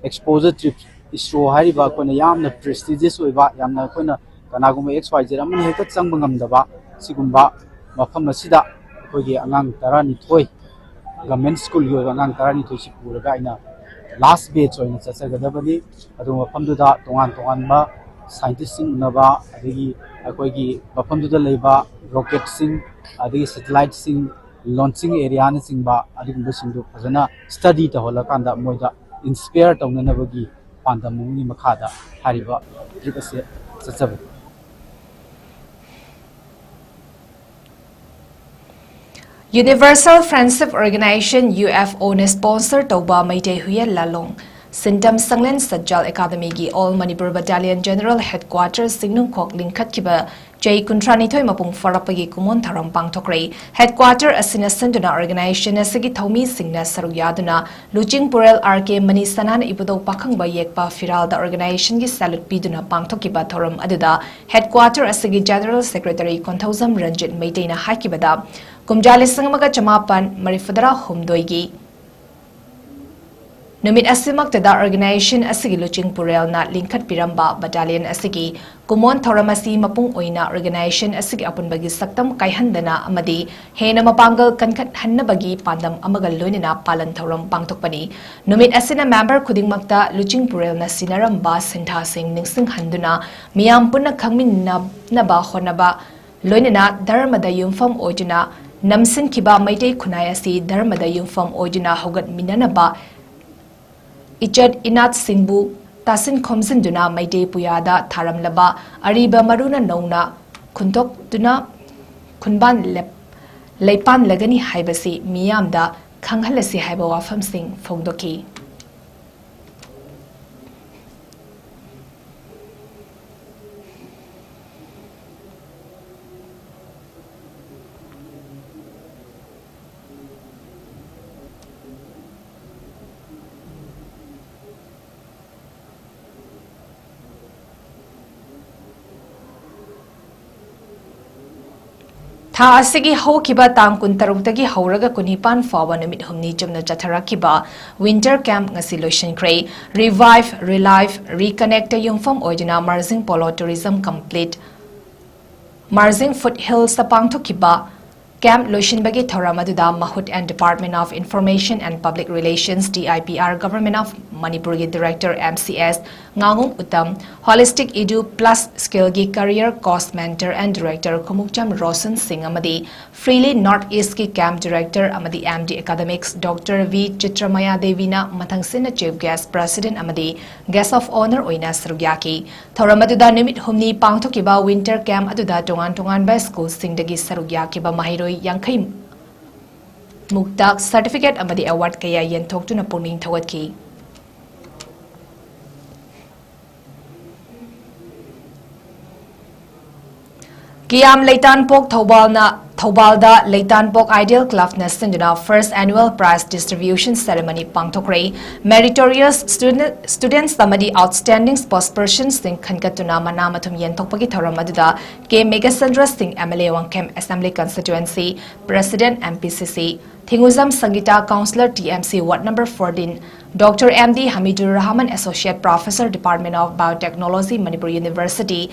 exposure trip, ISRO ꯍꯥꯏꯔꯤꯕ ꯑꯩꯈꯣꯏꯅ ꯌꯥꯝꯅ prestigious ꯑꯣꯏꯕ, ꯌꯥꯝꯅ ꯑꯩꯈꯣꯏꯅ ꯀꯅꯥꯒꯨꯝꯕ X Y Z ꯑꯃꯅ ꯍꯦꯛꯇ ꯆꯪꯕ ꯉꯝꯗꯕ ꯁꯤꯒꯨꯝꯕ ꯃꯐꯝ ꯑꯁꯤꯗ ꯑꯩꯈꯣꯏꯒꯤ ꯑꯉꯥꯡ ꯇꯔꯥꯅꯤꯊꯣꯏ, ꯒꯚꯔꯟꯃꯦꯟ ꯁ꯭ꯀꯨꯜꯒꯤ ꯑꯣꯏꯕ ꯑꯉꯥꯡ ꯇꯔꯥꯅꯤꯊꯣꯏꯁꯤ ꯄꯨꯔꯒ ꯑꯩꯅ ꯂꯥꯁ ꯕꯦꯆ ꯑꯣꯏꯅ ꯆꯠꯆꯒꯗꯕꯅꯤ꯫ ꯑꯗꯨ ꯃꯐꯝꯗꯨꯗ ꯇꯣꯉꯥꯟ ꯇꯣꯉꯥꯟꯕ ꯁꯥꯏꯟꯇꯤꯁꯁꯤꯡ ꯎꯅꯕ, ꯑꯗꯒꯤ ꯑꯩꯈꯣꯏꯒꯤ ꯃꯐꯝꯗꯨꯗ ꯂꯩꯕ ꯔꯣꯀꯦꯠꯁꯤꯡ, ꯑꯗꯒꯤ ꯁꯦꯇꯦꯂꯥꯏꯠꯁꯤꯡ, ꯂꯣꯟꯆꯤꯡ ꯑꯦꯔꯤꯌꯥꯅꯆꯤꯡꯕ ꯑꯗꯨꯒꯨꯝꯕꯁꯤꯡꯗꯨ ꯐꯖꯅ ꯁ꯭ꯇꯗꯤ ꯇꯧꯍꯜꯂꯀꯥꯟꯗ ꯃꯣꯏꯗ ꯏꯟꯁꯄꯤꯌꯔ ꯇꯧꯅꯅꯕꯒꯤ ꯄꯥꯟꯗꯝ ꯑꯃꯒꯤ ꯃꯈꯥꯗ ꯍꯥꯏꯔꯤꯕ ꯇ꯭ꯔꯤꯞ ꯑꯁꯦ ꯆꯠꯆꯕꯅꯤ꯫ Universal Friendship Organization, UFO ꯅ sponsor ꯇꯧꯕ ꯃꯩꯇꯩ ꯍꯨꯏꯌꯦꯟ ꯂꯥꯂꯣꯡ ꯁꯤꯟꯇꯝ ꯁꯪꯂꯦꯟ ꯁꯠꯖꯥꯜ ꯑꯦꯀꯥꯗꯃꯤꯒꯤ All Manipur Battalion General Headquarters ꯆꯤꯡꯅꯨꯡꯈꯣꯛ ꯂꯤꯡꯈꯠꯈꯤꯕ ꯆꯍꯤ ꯀꯨꯟꯊ꯭ꯔꯥꯅꯤꯊꯣꯏ ꯃꯄꯨꯡ ꯐꯥꯔꯛꯄꯒꯤ ꯀꯨꯝꯑꯣꯟ ꯊꯧꯔꯝ ꯄꯥꯡꯊꯣꯛꯈ꯭ꯔꯦ꯫ Headquarter ꯑꯁꯤꯅ ꯁꯤꯟꯗꯨꯅ organization ꯑꯁꯤꯒꯤ ꯊꯧꯃꯤꯁꯤꯡꯅ ꯁꯔꯨꯛ ꯌꯥꯗꯨꯅ ꯂꯨꯆꯤꯡ ꯄꯨꯔꯦꯜ R K ꯃꯅꯤꯁꯅꯥꯅ ꯏꯕꯨꯙꯧ ꯄꯥꯈꯪꯕ ꯌꯦꯛꯄ ꯐꯤꯔꯥꯜꯗ organization ꯒꯤ salute ꯄꯤꯗꯨꯅ ꯄꯥꯡꯊꯣꯛꯈꯤꯕ ꯊꯧꯔꯝ ꯑꯗꯨꯗ Headquarter ꯑꯁꯤꯒꯤ General Secretary ꯀꯣꯟꯊꯧꯖꯝ ꯔꯟꯖꯤꯠ ꯃꯩꯇꯩꯅ ꯍꯥꯏꯈꯤꯕꯗ, ꯀꯨꯝꯖꯥ ꯂꯤꯁꯤꯡ ꯑꯃꯒ ꯆꯃꯥꯄꯟ ꯃꯔꯤꯐꯨꯇꯔꯥ ꯍꯨꯝꯗꯣꯏꯒꯤ ꯅꯨꯃꯤꯠ ꯑꯁꯤꯃꯛꯇꯗ organization ꯑꯁꯤꯒꯤ ꯂꯨꯆꯤꯡ ꯄꯨꯔꯦꯜꯅ ꯂꯤꯡꯈꯠꯄꯤꯔꯝꯕ battalion ꯑꯁꯤꯒꯤ ꯀꯨꯝꯑꯣꯟ ꯊꯧꯔꯝ ꯑꯁꯤ ꯃꯄꯨꯡ ꯑꯣꯏꯅ organization ꯑꯁꯤꯒꯤ ꯑꯄꯨꯟꯕꯒꯤ ꯁꯛꯇꯝ ꯀꯥꯏꯍꯟꯗꯅ ꯑꯃꯗꯤ ꯍꯦꯟꯅ ꯃꯄꯥꯡꯒꯜ ꯀꯟꯈꯠꯍꯟꯅꯕꯒꯤ ꯄꯥꯟꯗꯝ ꯑꯃꯒ ꯂꯣꯏꯅꯅ ꯄꯥꯂꯟ ꯊꯧꯔꯝ ꯄꯥꯡꯊꯣꯛꯄꯅꯤ꯫ ꯅꯨꯃꯤꯠ ꯑꯁꯤꯅ member ꯈꯨꯗꯤꯡꯃꯛꯇ ꯂꯨꯆꯤꯡ ꯄꯨꯔꯦꯜꯅ ꯁꯤꯟꯅꯔꯝꯕ ꯁꯤꯟꯊꯥꯁꯤꯡ ꯅꯤꯡꯁꯤꯡꯍꯟꯗꯨꯅ ꯃꯤꯌꯥꯝ ꯄꯨꯟꯅ ꯈꯪꯃꯤꯟꯅꯅꯕ ꯍꯣꯠꯅꯕ, ꯂꯣꯏꯅꯅ ꯙꯔꯃꯗ ꯌꯨꯝꯐꯝ ꯑꯣꯏꯗꯨꯅ ꯅꯝꯁꯤꯟꯈꯤꯕ ꯃꯩꯇꯩ ꯈꯨꯟꯅꯥꯏ ꯑꯁꯤ ꯙꯔꯃꯗ ꯌꯨꯝꯐꯝ ꯑꯣꯏꯗꯨꯅ ꯍꯧꯒꯠꯃꯤꯟꯅꯅꯕ ꯏꯆꯠ ꯏꯅꯥꯠꯁꯤꯡꯕꯨ ꯇꯥꯁꯤꯟ ꯈꯣꯝꯖꯤꯟꯗꯨꯅ ꯃꯩꯇꯩ ꯄꯨꯌꯥꯗ ꯊꯥꯔꯝꯂꯕ ꯑꯔꯤꯕ ꯃꯔꯨꯅ ꯅꯧꯅ ꯈꯨꯟꯗꯣꯛꯇꯨꯅ ꯈꯨꯟꯕꯥꯟ ꯂꯦꯞ-, ꯂꯩꯄꯥꯟꯂꯒꯅꯤ ꯍꯥꯏꯕꯁꯤ ꯃꯤꯌꯥꯝꯗ ꯈꯪꯍꯜꯂꯁꯤ ꯍꯥꯏꯕ ꯋꯥꯐꯝꯁꯤꯡ ꯐꯣꯡꯗꯣꯛꯈꯤ꯫ ꯊꯥ ꯑꯁꯤꯒꯤ ꯍꯧꯈꯤꯕ ꯇꯥꯡ ꯀꯨꯟꯇꯔꯨꯛꯇꯒꯤ ꯍꯧꯔꯒ ꯀꯨꯟꯅꯤꯄꯥꯟ ꯐꯥꯎꯕ ꯅꯨꯃꯤꯠ ꯍꯨꯝꯅꯤ ꯆꯨꯞꯅ ꯆꯠꯊꯔꯛꯈꯤꯕ winter camp ꯉꯁꯤ ꯂꯣꯏꯁꯤꯟꯈ꯭ꯔꯦ꯫ Revive, Relive, Reconnect ꯇ ꯌꯨꯝꯐꯝ ꯑꯣꯏꯗꯨꯅ Marjing polo Tourism Complete, Marjing Foothills ꯇ ꯄꯥꯡꯊꯣꯛꯈꯤꯕ camp ꯂꯣꯏꯁꯤꯟꯕꯒꯤ ꯊꯧꯔꯝ ꯑꯗꯨꯗ ꯃꯍꯨꯠ and Department of Information and Public Relations, D I P R, Government of ꯃꯅꯤꯄꯨꯔꯒꯤ Director M C S ꯉꯥꯉꯣꯝ Uttam, Holistic Edu Plus Skill ꯒꯤ Career Coach Mentor and Director Khumukcham Roshan Singh ꯑꯃꯗꯤ Freely North East ꯀꯤ Camp Director ꯑꯃꯗꯤ M D Academics Doctor V ꯆꯤꯇ꯭ꯔꯃꯌꯥ ꯗꯦꯕꯤꯅ ꯃꯊꯪꯁꯤꯠꯅ Chief Guest, President ꯑꯃꯗꯤ Guest of Honour ꯑꯣꯏꯅ ꯁꯔꯨꯛ ꯌꯥꯈꯤ꯫ ꯊꯧꯔꯝ ꯑꯗꯨꯗ ꯅꯨꯃꯤꯠ ꯍꯨꯝꯅꯤ ꯄꯥꯡꯊꯣꯛꯈꯤꯕ winter camp ꯑꯗꯨꯗ ꯇꯣꯉꯥꯟ ꯇꯣꯉꯥꯟꯕ school ꯁꯤꯡꯗꯒꯤ ꯁꯔꯨꯛ ꯌꯥꯈꯤꯕ ꯃꯍꯩꯔꯣꯏ ꯌꯥꯡꯈꯩ ꯃꯨꯛꯇ certificate ꯑꯃꯗꯤ award ꯀꯌꯥ ꯌꯦꯟꯊꯣꯛꯇꯨꯅ ꯄꯨꯛꯅꯤꯡ ꯊꯧꯒꯠꯈꯤ꯫ ꯀꯤꯌꯥꯝ ꯂꯩꯇꯥꯟꯄꯣꯛ ꯊꯧꯕꯥꯜꯅ, ꯊꯧꯕꯥꯜꯗ ꯂꯩꯇꯥꯟꯄꯣꯛ Ideal Clubꯅ ꯁꯤꯟꯗꯨꯅ first annual prize distribution ceremony ꯄꯥꯡꯊꯣꯛꯈ꯭ꯔꯦ꯫ Meritorious student, students ꯑꯃꯗꯤ outstanding sportspersonsꯁꯤꯡ ꯈꯟꯒꯠꯇꯨꯅ ꯃꯅꯥ ꯃꯊꯨꯝ ꯌꯦꯟꯊꯣꯛꯄꯒꯤ ꯊꯧꯔꯝ ꯑꯗꯨꯗ ꯀꯦ ꯃꯦꯘꯆꯟꯗ꯭ꯔ ꯁꯤꯡ, MLA, Wangkhem Assembly Constituency, President, MPCC, ꯊꯤꯡꯉꯨꯖꯝ ꯁꯪꯒꯤꯇꯥ, Councillor, TMC Ward number fourteen, Doctor M D Hamidur Rahman, Associate Professor, Department of Biotechnology, Manipur University,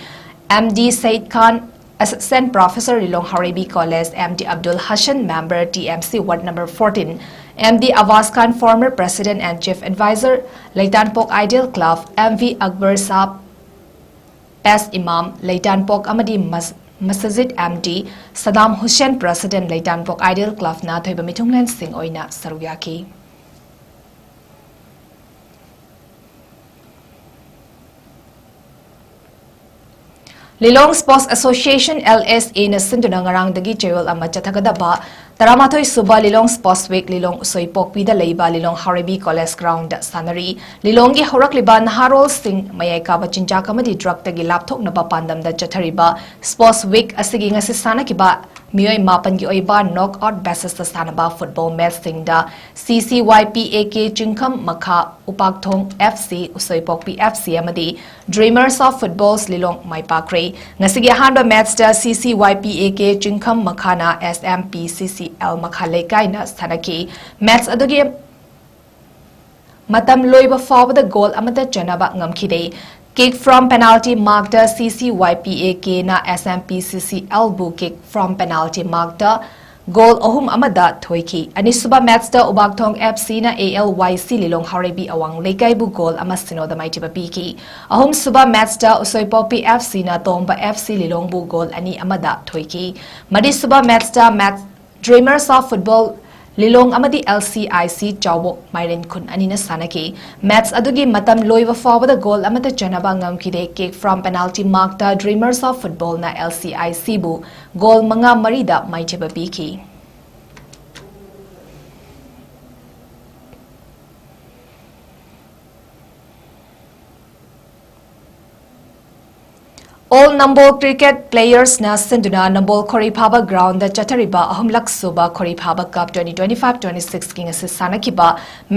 M D Said Khan, Assistant Professor, Lilong Haoreibi College, M D Abdul Hassan, Member, TMC Ward number fourteen, M D Awaz Khan, former President and Chief Advisor, Leitanpok Ideal Club, M V Akbar Saab, S Imam, Leitanpok ꯑꯃꯗꯤ ꯃꯁ-, Masajid, M D Saddam Hussain, President, Leitanpok Ideal Clubꯅ ꯑꯊꯣꯏꯕ ꯃꯤꯊꯨꯡꯂꯦꯟꯁꯤꯡ ꯑꯣꯏꯅ ꯁꯔꯨꯛ ꯌꯥꯈꯤ꯫ ꯂꯤꯂꯣꯡ Sports Association, LSAꯅ ꯁꯤꯟꯗꯨꯅ ꯉꯔꯥꯡꯗꯒꯤ ꯆꯌꯣꯜ ꯑꯃ ꯆꯠꯊꯒꯗꯕ ꯇꯔꯥꯃꯥꯊꯣꯏ ꯁꯨꯕ Lilong Sports Week ꯂꯤꯂꯣꯡ ꯎꯁꯣꯏꯄꯣꯛꯄꯤꯗ ꯂꯩꯕ ꯂꯤꯂꯣꯡ ꯍꯥꯎꯔꯩꯕꯤ College Groundꯗ ꯁꯥꯟꯅꯔꯤ꯫ ꯂꯤꯂꯣꯡꯒꯤ ꯍꯧꯔꯛꯂꯤꯕ ꯅꯍꯥꯔꯣꯜꯁꯤꯡ ꯃꯌꯥꯏ ꯀꯥꯕ ꯆꯤꯟꯖꯥꯛ ꯑꯃꯗꯤ drugꯇꯒꯤ ꯂꯥꯞꯊꯣꯛꯅꯕ ꯄꯥꯟꯗꯝꯗ ꯆꯠꯊꯔꯤꯕ Sports Week ꯑꯁꯤꯒꯤ ꯉꯁꯤ ꯁꯥꯟꯅꯈꯤꯕ ꯃꯤꯑꯣꯏ ꯃꯥꯄꯟꯒꯤ ꯑꯣꯏꯕ knock out basisꯇ ꯁꯥꯟꯅꯕ football matchꯁꯤꯡꯗ CCYPAK ꯆꯤꯡꯈꯝ ꯃꯈꯥ, ꯎꯄꯥꯛꯊꯣꯡ FC, ꯎꯁꯣꯏꯄꯣꯛꯄꯤ FC ꯑꯃꯗꯤ Dreamers of Footballs ꯂꯤꯂꯣꯡ ꯃꯥꯏ ꯄꯥꯛꯈ꯭ꯔꯦ꯫ ꯉꯁꯤꯒꯤ ꯑꯍꯥꯟꯕ matchꯇ CCYPAK ꯆꯤꯡꯈꯝ ꯃꯈꯥꯅ SMPCCL ꯃꯈꯥ ꯂꯩꯀꯥꯏꯅ ꯁꯥꯟꯅꯈꯤ꯫ Match ꯑꯗꯨꯒꯤ ꯃꯇꯝ ꯂꯣꯏꯕ ꯐꯥꯎꯕꯗ goal ꯑꯃꯠꯇ ꯆꯟꯅꯕ ꯉꯝꯈꯤꯗꯦ꯫ Kick from penalty markꯇ CCYPAKꯅ SMPCCLꯕꯨ kick from penalty markꯇ goal ꯑꯍꯨꯝ ꯑꯃꯗ ꯊꯣꯏꯈꯤ꯫ ꯑꯅꯤꯁꯨꯕ matchꯇ ꯎꯕꯥꯛꯊꯣꯡ FCꯅ ALYC ꯂꯤꯂꯣꯡ ꯍꯥꯎꯔꯩꯕꯤ ꯑꯋꯥꯡ ꯂꯩꯀꯥꯏꯕꯨ goal ꯑꯃ ꯁꯤꯅꯣꯗ ꯃꯥꯏꯊꯤꯕ ꯄꯤꯈꯤ꯫ ꯑꯍꯨꯝꯁꯨꯕ matchꯇ ꯎꯁꯣꯏꯄꯣꯛꯄꯤ FCꯅ ꯇꯣꯝꯕ FC ꯂꯤꯂꯣꯡꯕꯨ goal ꯑꯅꯤ ꯑꯃꯗ ꯊꯣꯏꯈꯤ꯫ ꯃꯔꯤꯁꯨꯕ matchꯇ match Dreamers of Football ꯂꯤꯂꯣꯡ ꯑꯃꯗꯤ LCIC ꯆꯥꯎꯕꯣꯛ ꯃꯥꯏꯔꯦꯟ ꯈꯨꯟ ꯑꯅꯤꯅ ꯁꯥꯟꯅꯈꯤ꯫ Match ꯑꯗꯨꯒꯤ ꯃꯇꯝ ꯂꯣꯏꯕ ꯐꯥꯎꯕꯗ goal ꯑꯃꯠꯇ ꯆꯟꯅꯕ ꯉꯝꯈꯤꯗꯦ꯫ Kick from penalty markꯇ Dreamers of Footballꯅ LCICꯕꯨ goal ꯃꯉꯥ ꯃꯔꯤꯗ ꯃꯥꯏꯊꯤꯕ ꯄꯤꯈꯤ꯫ All Nambol Cricket Playersꯅ ꯁꯤꯟꯗꯨꯅ ꯅꯝꯕꯣꯜ ꯈꯣꯔꯤꯐꯥꯕ groundꯗ ꯆꯠꯊꯔꯤꯕ ꯑꯍꯨꯝꯂꯛ ꯁꯨꯕ ꯈꯣꯔꯤꯐꯥꯕ Cup twenty twenty-five twenty-sixꯀꯤ ꯉꯁꯤ ꯁꯥꯟꯅꯈꯤꯕ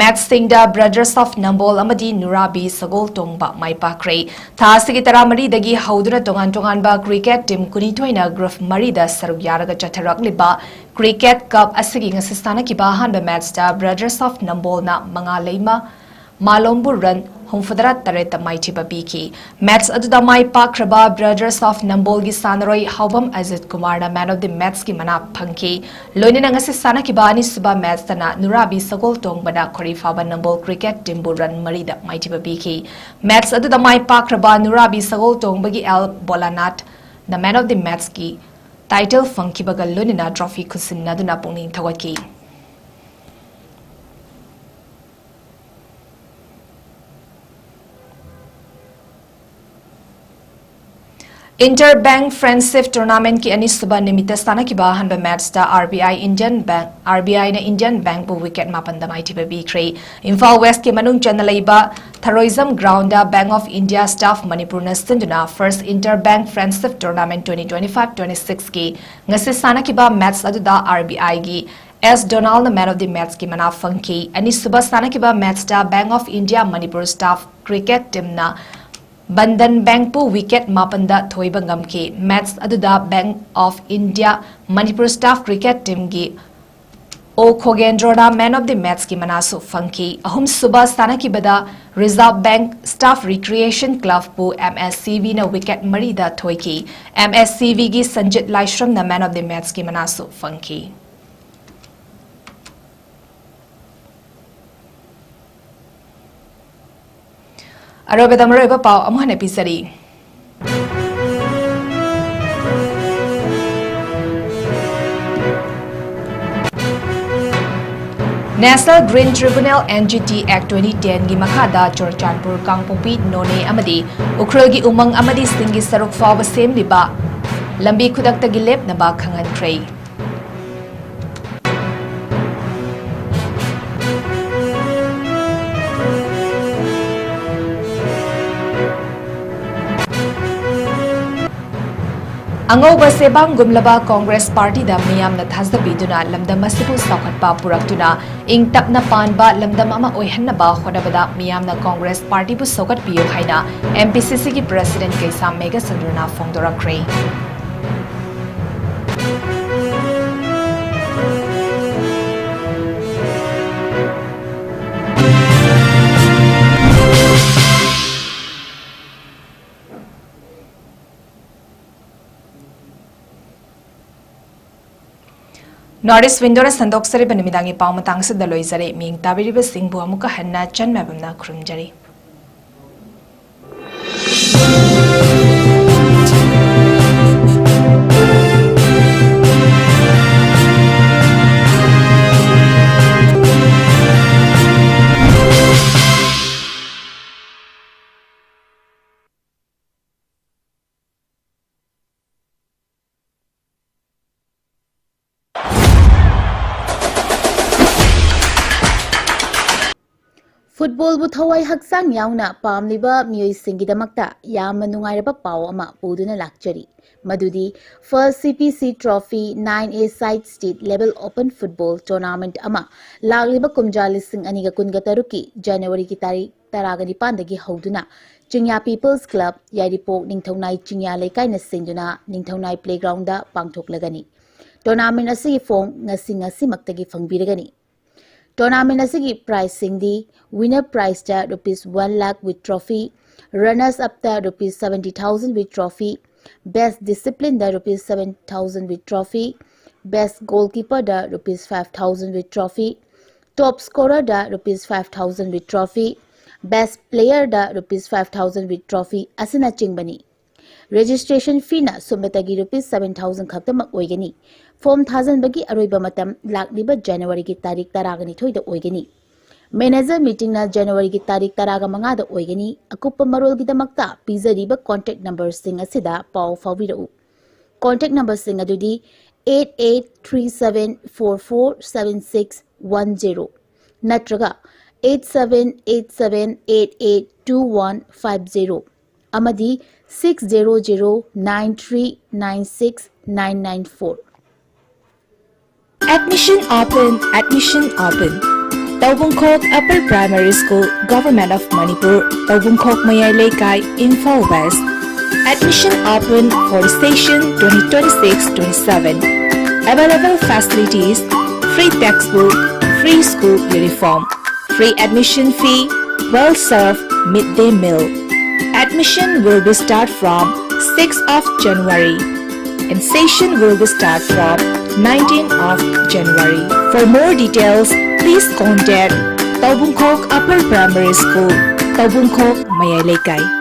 matchꯁꯤꯡꯗ Brothers of Nambol ꯑꯃꯗꯤ ꯅꯨꯔꯥꯕꯤ ꯁꯒꯣꯜ ꯇꯣꯡꯕ ꯃꯥꯏ ꯄꯥꯛꯈ꯭ꯔꯦ꯫ ꯊꯥ ꯑꯁꯤꯒꯤ ꯇꯔꯥꯃꯔꯤꯗꯒꯤ ꯍꯧꯗꯨꯅ ꯇꯣꯉꯥꯟ ꯇꯣꯉꯥꯟꯕ cricket team ꯀꯨꯟꯅꯤꯊꯣꯏꯅ group ꯃꯔꯤꯗ ꯁꯔꯨꯛ ꯌꯥꯔꯒ ꯆꯠꯊꯔꯛꯂꯤꯕ Cricket Cup ꯑꯁꯤꯒꯤ ꯉꯁꯤ ꯁꯥꯟꯅꯈꯤꯕ ꯑꯍꯥꯟꯕ matchꯇ Brothers of Nambolꯅ ꯃꯉꯥ ꯂꯩꯃ ꯃꯥꯂꯣꯝꯕꯨ run ꯍꯨꯝꯐꯨꯇꯔꯥ ꯇꯔꯦꯠꯇ ꯃꯥꯏꯊꯤꯕ ꯄꯤꯈꯤ꯫ Match ꯑꯗꯨꯗ ꯃꯥꯏ ꯄꯥꯛꯈ꯭ꯔꯕ Brothers of Nambolꯒꯤ ꯁꯥꯟꯅꯔꯣꯏ ꯍꯥꯎꯕꯝ ꯑꯖꯤꯠ ꯀꯨꯃꯥꯔꯅ man of the matchꯀꯤ ꯃꯅꯥ ꯐꯪꯈꯤ꯫ ꯂꯣꯏꯅꯅ ꯉꯁꯤ ꯁꯥꯟꯅꯈꯤꯕ ꯑꯅꯤꯁꯨꯕ matchꯇꯅ ꯅꯨꯔꯥꯕꯤ ꯁꯒꯣꯜ ꯇꯣꯡꯕꯅ ꯈꯣꯔꯤꯐꯥꯕ ꯅꯝꯕꯣꯜ cricket teamꯕꯨ run ꯃꯔꯤꯗ ꯃꯥꯏꯊꯤꯕ ꯄꯤꯈꯤ꯫ Match ꯑꯗꯨꯗ ꯃꯥꯏ ꯄꯥꯛꯈ꯭ꯔꯕ ꯅꯨꯔꯥꯕꯤ ꯁꯒꯣꯜ ꯇꯣꯡꯕꯒꯤ ꯑꯦꯜ ꯕꯣꯂꯥꯅꯥꯠꯅ man of the matchꯀꯤ title ꯐꯪꯈꯤꯕꯒ ꯂꯣꯏꯅꯅ trophy ꯈꯨꯠꯁꯤꯟꯅꯗꯨꯅ ꯄꯨꯛꯅꯤꯡ ꯊꯧꯒꯠꯈꯤ꯫ Inter Bank Friendship Tournamentꯀꯤ ꯑꯅꯤꯁꯨꯕ ꯅꯨꯃꯤꯠꯇ ꯁꯥꯟꯅꯈꯤꯕ ꯑꯍꯥꯟꯕ matchꯇ RBI Indian Bank, RBIꯅ Indian Bankꯄꯨ wicket ꯃꯥꯄꯟꯗ ꯃꯥꯏꯊꯤꯕ ꯄꯤꯈ꯭ꯔꯦ꯫ ꯏꯝꯐꯥꯜ Westꯀꯤ ꯃꯅꯨꯡ ꯆꯟꯅ ꯂꯩꯕ ꯊꯔꯣꯏꯖꯝ groundꯗ Bank of India staff ꯃꯅꯤꯄꯨꯔꯅ ꯁꯤꯟꯗꯨꯅ First Inter Bank Friendship Tournament twenty twenty-five twenty-sixꯀꯤ ꯉꯁꯤ ꯁꯥꯟꯅꯈꯤꯕ match ꯑꯗꯨꯗ RBIꯒꯤ ꯑꯦꯁ ꯗꯣꯅꯥꯜꯅ man of the matchꯀꯤ ꯃꯅꯥ ꯐꯪꯈꯤ꯫ ꯑꯅꯤꯁꯨꯕ ꯁꯥꯟꯅꯈꯤꯕ matchꯇ Bank of India Manipur staff cricket teamꯅ Bandhan Bankꯄꯨ wicket ꯃꯥꯄꯟꯗ ꯊꯣꯏꯕ ꯉꯝꯈꯤ꯫ Match ꯑꯗꯨꯗ Bank of India Manipur staff cricket teamꯒꯤ ꯑꯣ ꯈꯣꯒꯦꯟꯗ꯭ꯔꯣꯅ man of the matchꯀꯤ ꯃꯅꯥꯁꯨ ꯐꯪꯈꯤ꯫ ꯑꯍꯨꯝꯁꯨꯕ ꯁꯥꯟꯅꯈꯤꯕꯗ Reserve Bank Staff Recreation Clubꯄꯨ MSCVꯅ wicket ꯃꯔꯤꯗ ꯊꯣꯏꯈꯤ꯫ MSCVꯒꯤ ꯁꯟꯖꯤꯠ ꯂꯥꯏꯁ꯭ꯔꯝꯅ man of the matchꯀꯤ ꯃꯅꯥꯁꯨ ꯐꯪꯈꯤ꯫ ꯑꯔꯣꯏꯕꯗ ꯃꯔꯨꯑꯣꯏꯕ ꯄꯥꯎ ꯑꯃꯨꯛ ꯍꯟꯅ ꯄꯤꯖꯔꯤ꯫ National Green Tribunal, NGT Act twenty tenꯒꯤ ꯃꯈꯥꯗ ꯆꯨꯔꯆꯥꯟꯄꯨꯔ, ꯀꯥꯡꯄꯣꯛꯄꯤ, ꯅꯣꯅꯦ ꯑꯃꯗꯤ ꯎꯈ꯭ꯔꯨꯜꯒꯤ ꯎꯃꯪ ꯑꯃꯗꯤ ꯁꯤꯡꯒꯤ ꯁꯔꯨꯛ ꯐꯥꯎꯕ ꯁꯦꯝꯂꯤꯕ ꯂꯝꯕꯤ ꯈꯨꯗꯛꯇꯒꯤ ꯂꯦꯞꯅꯕ ꯈꯪꯍꯟꯈ꯭ꯔꯦ꯫ ꯑꯉꯧꯕ ꯁꯦꯕꯥꯡꯒꯨꯝꯂꯕ ꯀꯣꯡꯒ꯭ꯔꯦꯁ ꯄꯥꯔꯇꯤꯗ ꯃꯤꯌꯥꯝꯅ ꯊꯥꯖꯕꯤꯗꯨꯅ ꯂꯝꯗꯝ ꯑꯁꯤꯕꯨ ꯆꯥꯎꯈꯠꯄ ꯄꯨꯔꯛꯇꯨꯅ ꯏꯪ ꯇꯞꯅ ꯄꯥꯟꯕ ꯂꯝꯗꯝ ꯑꯃ ꯑꯣꯏꯍꯟꯅꯕ ꯍꯣꯠꯅꯕꯗ ꯃꯤꯌꯥꯝꯅ ꯀꯣꯡꯒ꯭ꯔꯦꯁ ꯄꯥꯔꯇꯤꯕꯨ ꯁꯧꯒꯠꯄꯤꯌꯨ ꯍꯥꯏꯅ M P C C ꯒꯤ president ꯀꯩꯁꯥꯝ ꯃꯦꯘꯆꯟꯗ꯭ꯔꯅ ꯐꯣꯡꯗꯣꯔꯛꯈ꯭ꯔꯦ꯫ North East Window ꯅ ꯁꯟꯗꯣꯛꯆꯔꯤꯕ ꯅꯨꯃꯤꯗꯥꯡꯒꯤ ꯄꯥꯎ ꯃꯇꯥꯡ ꯑꯁꯤꯗ ꯂꯣꯏꯖꯔꯦ꯫ ꯃꯤꯌꯦꯡ ꯇꯥꯕꯤꯔꯤꯕꯁꯤꯡꯕꯨ ꯑꯃꯨꯛꯀ ꯍꯟꯅ ꯆꯟ ꯃꯥꯏꯕꯝꯅ ꯈꯨꯔꯨꯝꯖꯔꯤ꯫ ꯐꯨꯠꯕꯣꯜꯕꯨ ꯊꯋꯥꯏ ꯍꯛꯆꯥꯡ ꯌꯥꯎꯅ ꯄꯥꯝꯂꯤꯕ ꯃꯤꯑꯣꯏꯁꯤꯡꯒꯤꯗꯃꯛꯇ ꯌꯥꯝꯅ ꯅꯨꯡꯉꯥꯏꯔꯕ ꯄꯥꯎ ꯑꯃ ꯄꯨꯗꯨꯅ ꯂꯥꯛꯆꯔꯤ꯫ ꯃꯗꯨꯗꯤ First C P C Trophy nine A side state level open football tournament ꯑꯃ ꯂꯥꯛꯂꯤꯕ ꯀꯨꯝꯖꯥ ꯂꯤꯁꯤꯡ ꯑꯅꯤꯒ ꯀꯨꯟꯒ ꯇꯔꯨꯛꯀꯤ ꯖꯅꯋꯥꯔꯤꯒꯤ ꯇꯥꯔꯤꯛ ꯇꯔꯥꯒ ꯅꯤꯄꯥꯟꯗꯒꯤ ꯍꯧꯗꯨꯅ ꯆꯤꯡꯌꯥ People's Club, ꯌꯥꯏꯔꯤꯄꯣꯛ ꯅꯤꯡꯊꯧꯅꯥꯏ ꯆꯤꯡꯌꯥ ꯂꯩꯀꯥꯏꯅ ꯁꯤꯡꯗꯨꯅ ꯅꯤꯡꯊꯧꯅꯥꯏ playground ꯗ ꯄꯥꯡꯊꯣꯛꯂꯒꯅꯤ꯫ Tournament ꯑꯁꯤꯒꯤ form ꯉꯁꯤ ꯉꯁꯤꯃꯛꯇꯒꯤ ꯐꯪꯕꯤꯔꯒꯅꯤ꯫ Tournament ꯑꯁꯤꯒꯤ prize ꯁꯤꯡꯗꯤ: winner prize ꯇ rupees one lakh with trophy, runners up ꯇ rupees seventy thousand with trophy, best discipline the rupees seven thousand with trophy, best goalkeeper the rupees five thousand with trophy, top scorer the rupees five thousand with trophy, best player the rupees five thousand with trophy ꯑꯁꯤꯅꯆꯤꯡꯕꯅꯤ꯫ Registration fee ꯅ ꯁꯨꯞꯅꯇꯒꯤ rupees seven thousand ꯈꯛꯇꯃꯛ ꯑꯣꯏꯒꯅꯤ꯫ Form ꯊꯥꯖꯤꯟꯕꯒꯤ ꯑꯔꯣꯏꯕ ꯃꯇꯝ ꯂꯥꯛꯂꯤꯕ ꯖꯅꯋꯥꯔꯤꯒꯤ ꯇꯥꯔꯤꯛ ꯇꯔꯥꯒ ꯅꯤꯊꯣꯏꯗ ꯑꯣꯏꯒꯅꯤ꯫ Manager meeting ꯅ ꯖꯅꯋꯥꯔꯤꯒꯤ ꯇꯥꯔꯤꯛ ꯇꯔꯥꯒ ꯃꯉꯥꯗ ꯑꯣꯏꯒꯅꯤ꯫ ꯑꯀꯨꯞꯄ ꯃꯔꯣꯜꯒꯤꯗꯃꯛꯇ ꯄꯤꯖꯔꯤꯕ contact number ꯁꯤꯡ ꯑꯁꯤꯗ ꯄꯥꯎ ꯐꯥꯎꯕꯤꯔꯛꯎ꯫ Contact number ꯁꯤꯡ ꯑꯗꯨꯗꯤ eight eight three seven four four seven six one zero ꯅꯠꯇ꯭ꯔꯒ eight seven eight seven eight eight two one five zero꯫ ꯑꯃꯗꯤ six zero zero nine three nine six nine nine four꯫ Admission open, admission open. Taubungkhok Upper Primary School, Government of Manipur, Taubungkhok Mayai Leikai, Imphal West. Admission open for session twenty twenty-six twenty-seven. Available facilities: free textbook, free school uniform, free admission fee, well-served midday meal. Admission will be start from sixth of January, and session will be start from nineteenth of January. For more details, please contact Taubungkhok Upper Primary School, Taubungkhok, Mayai Leikai.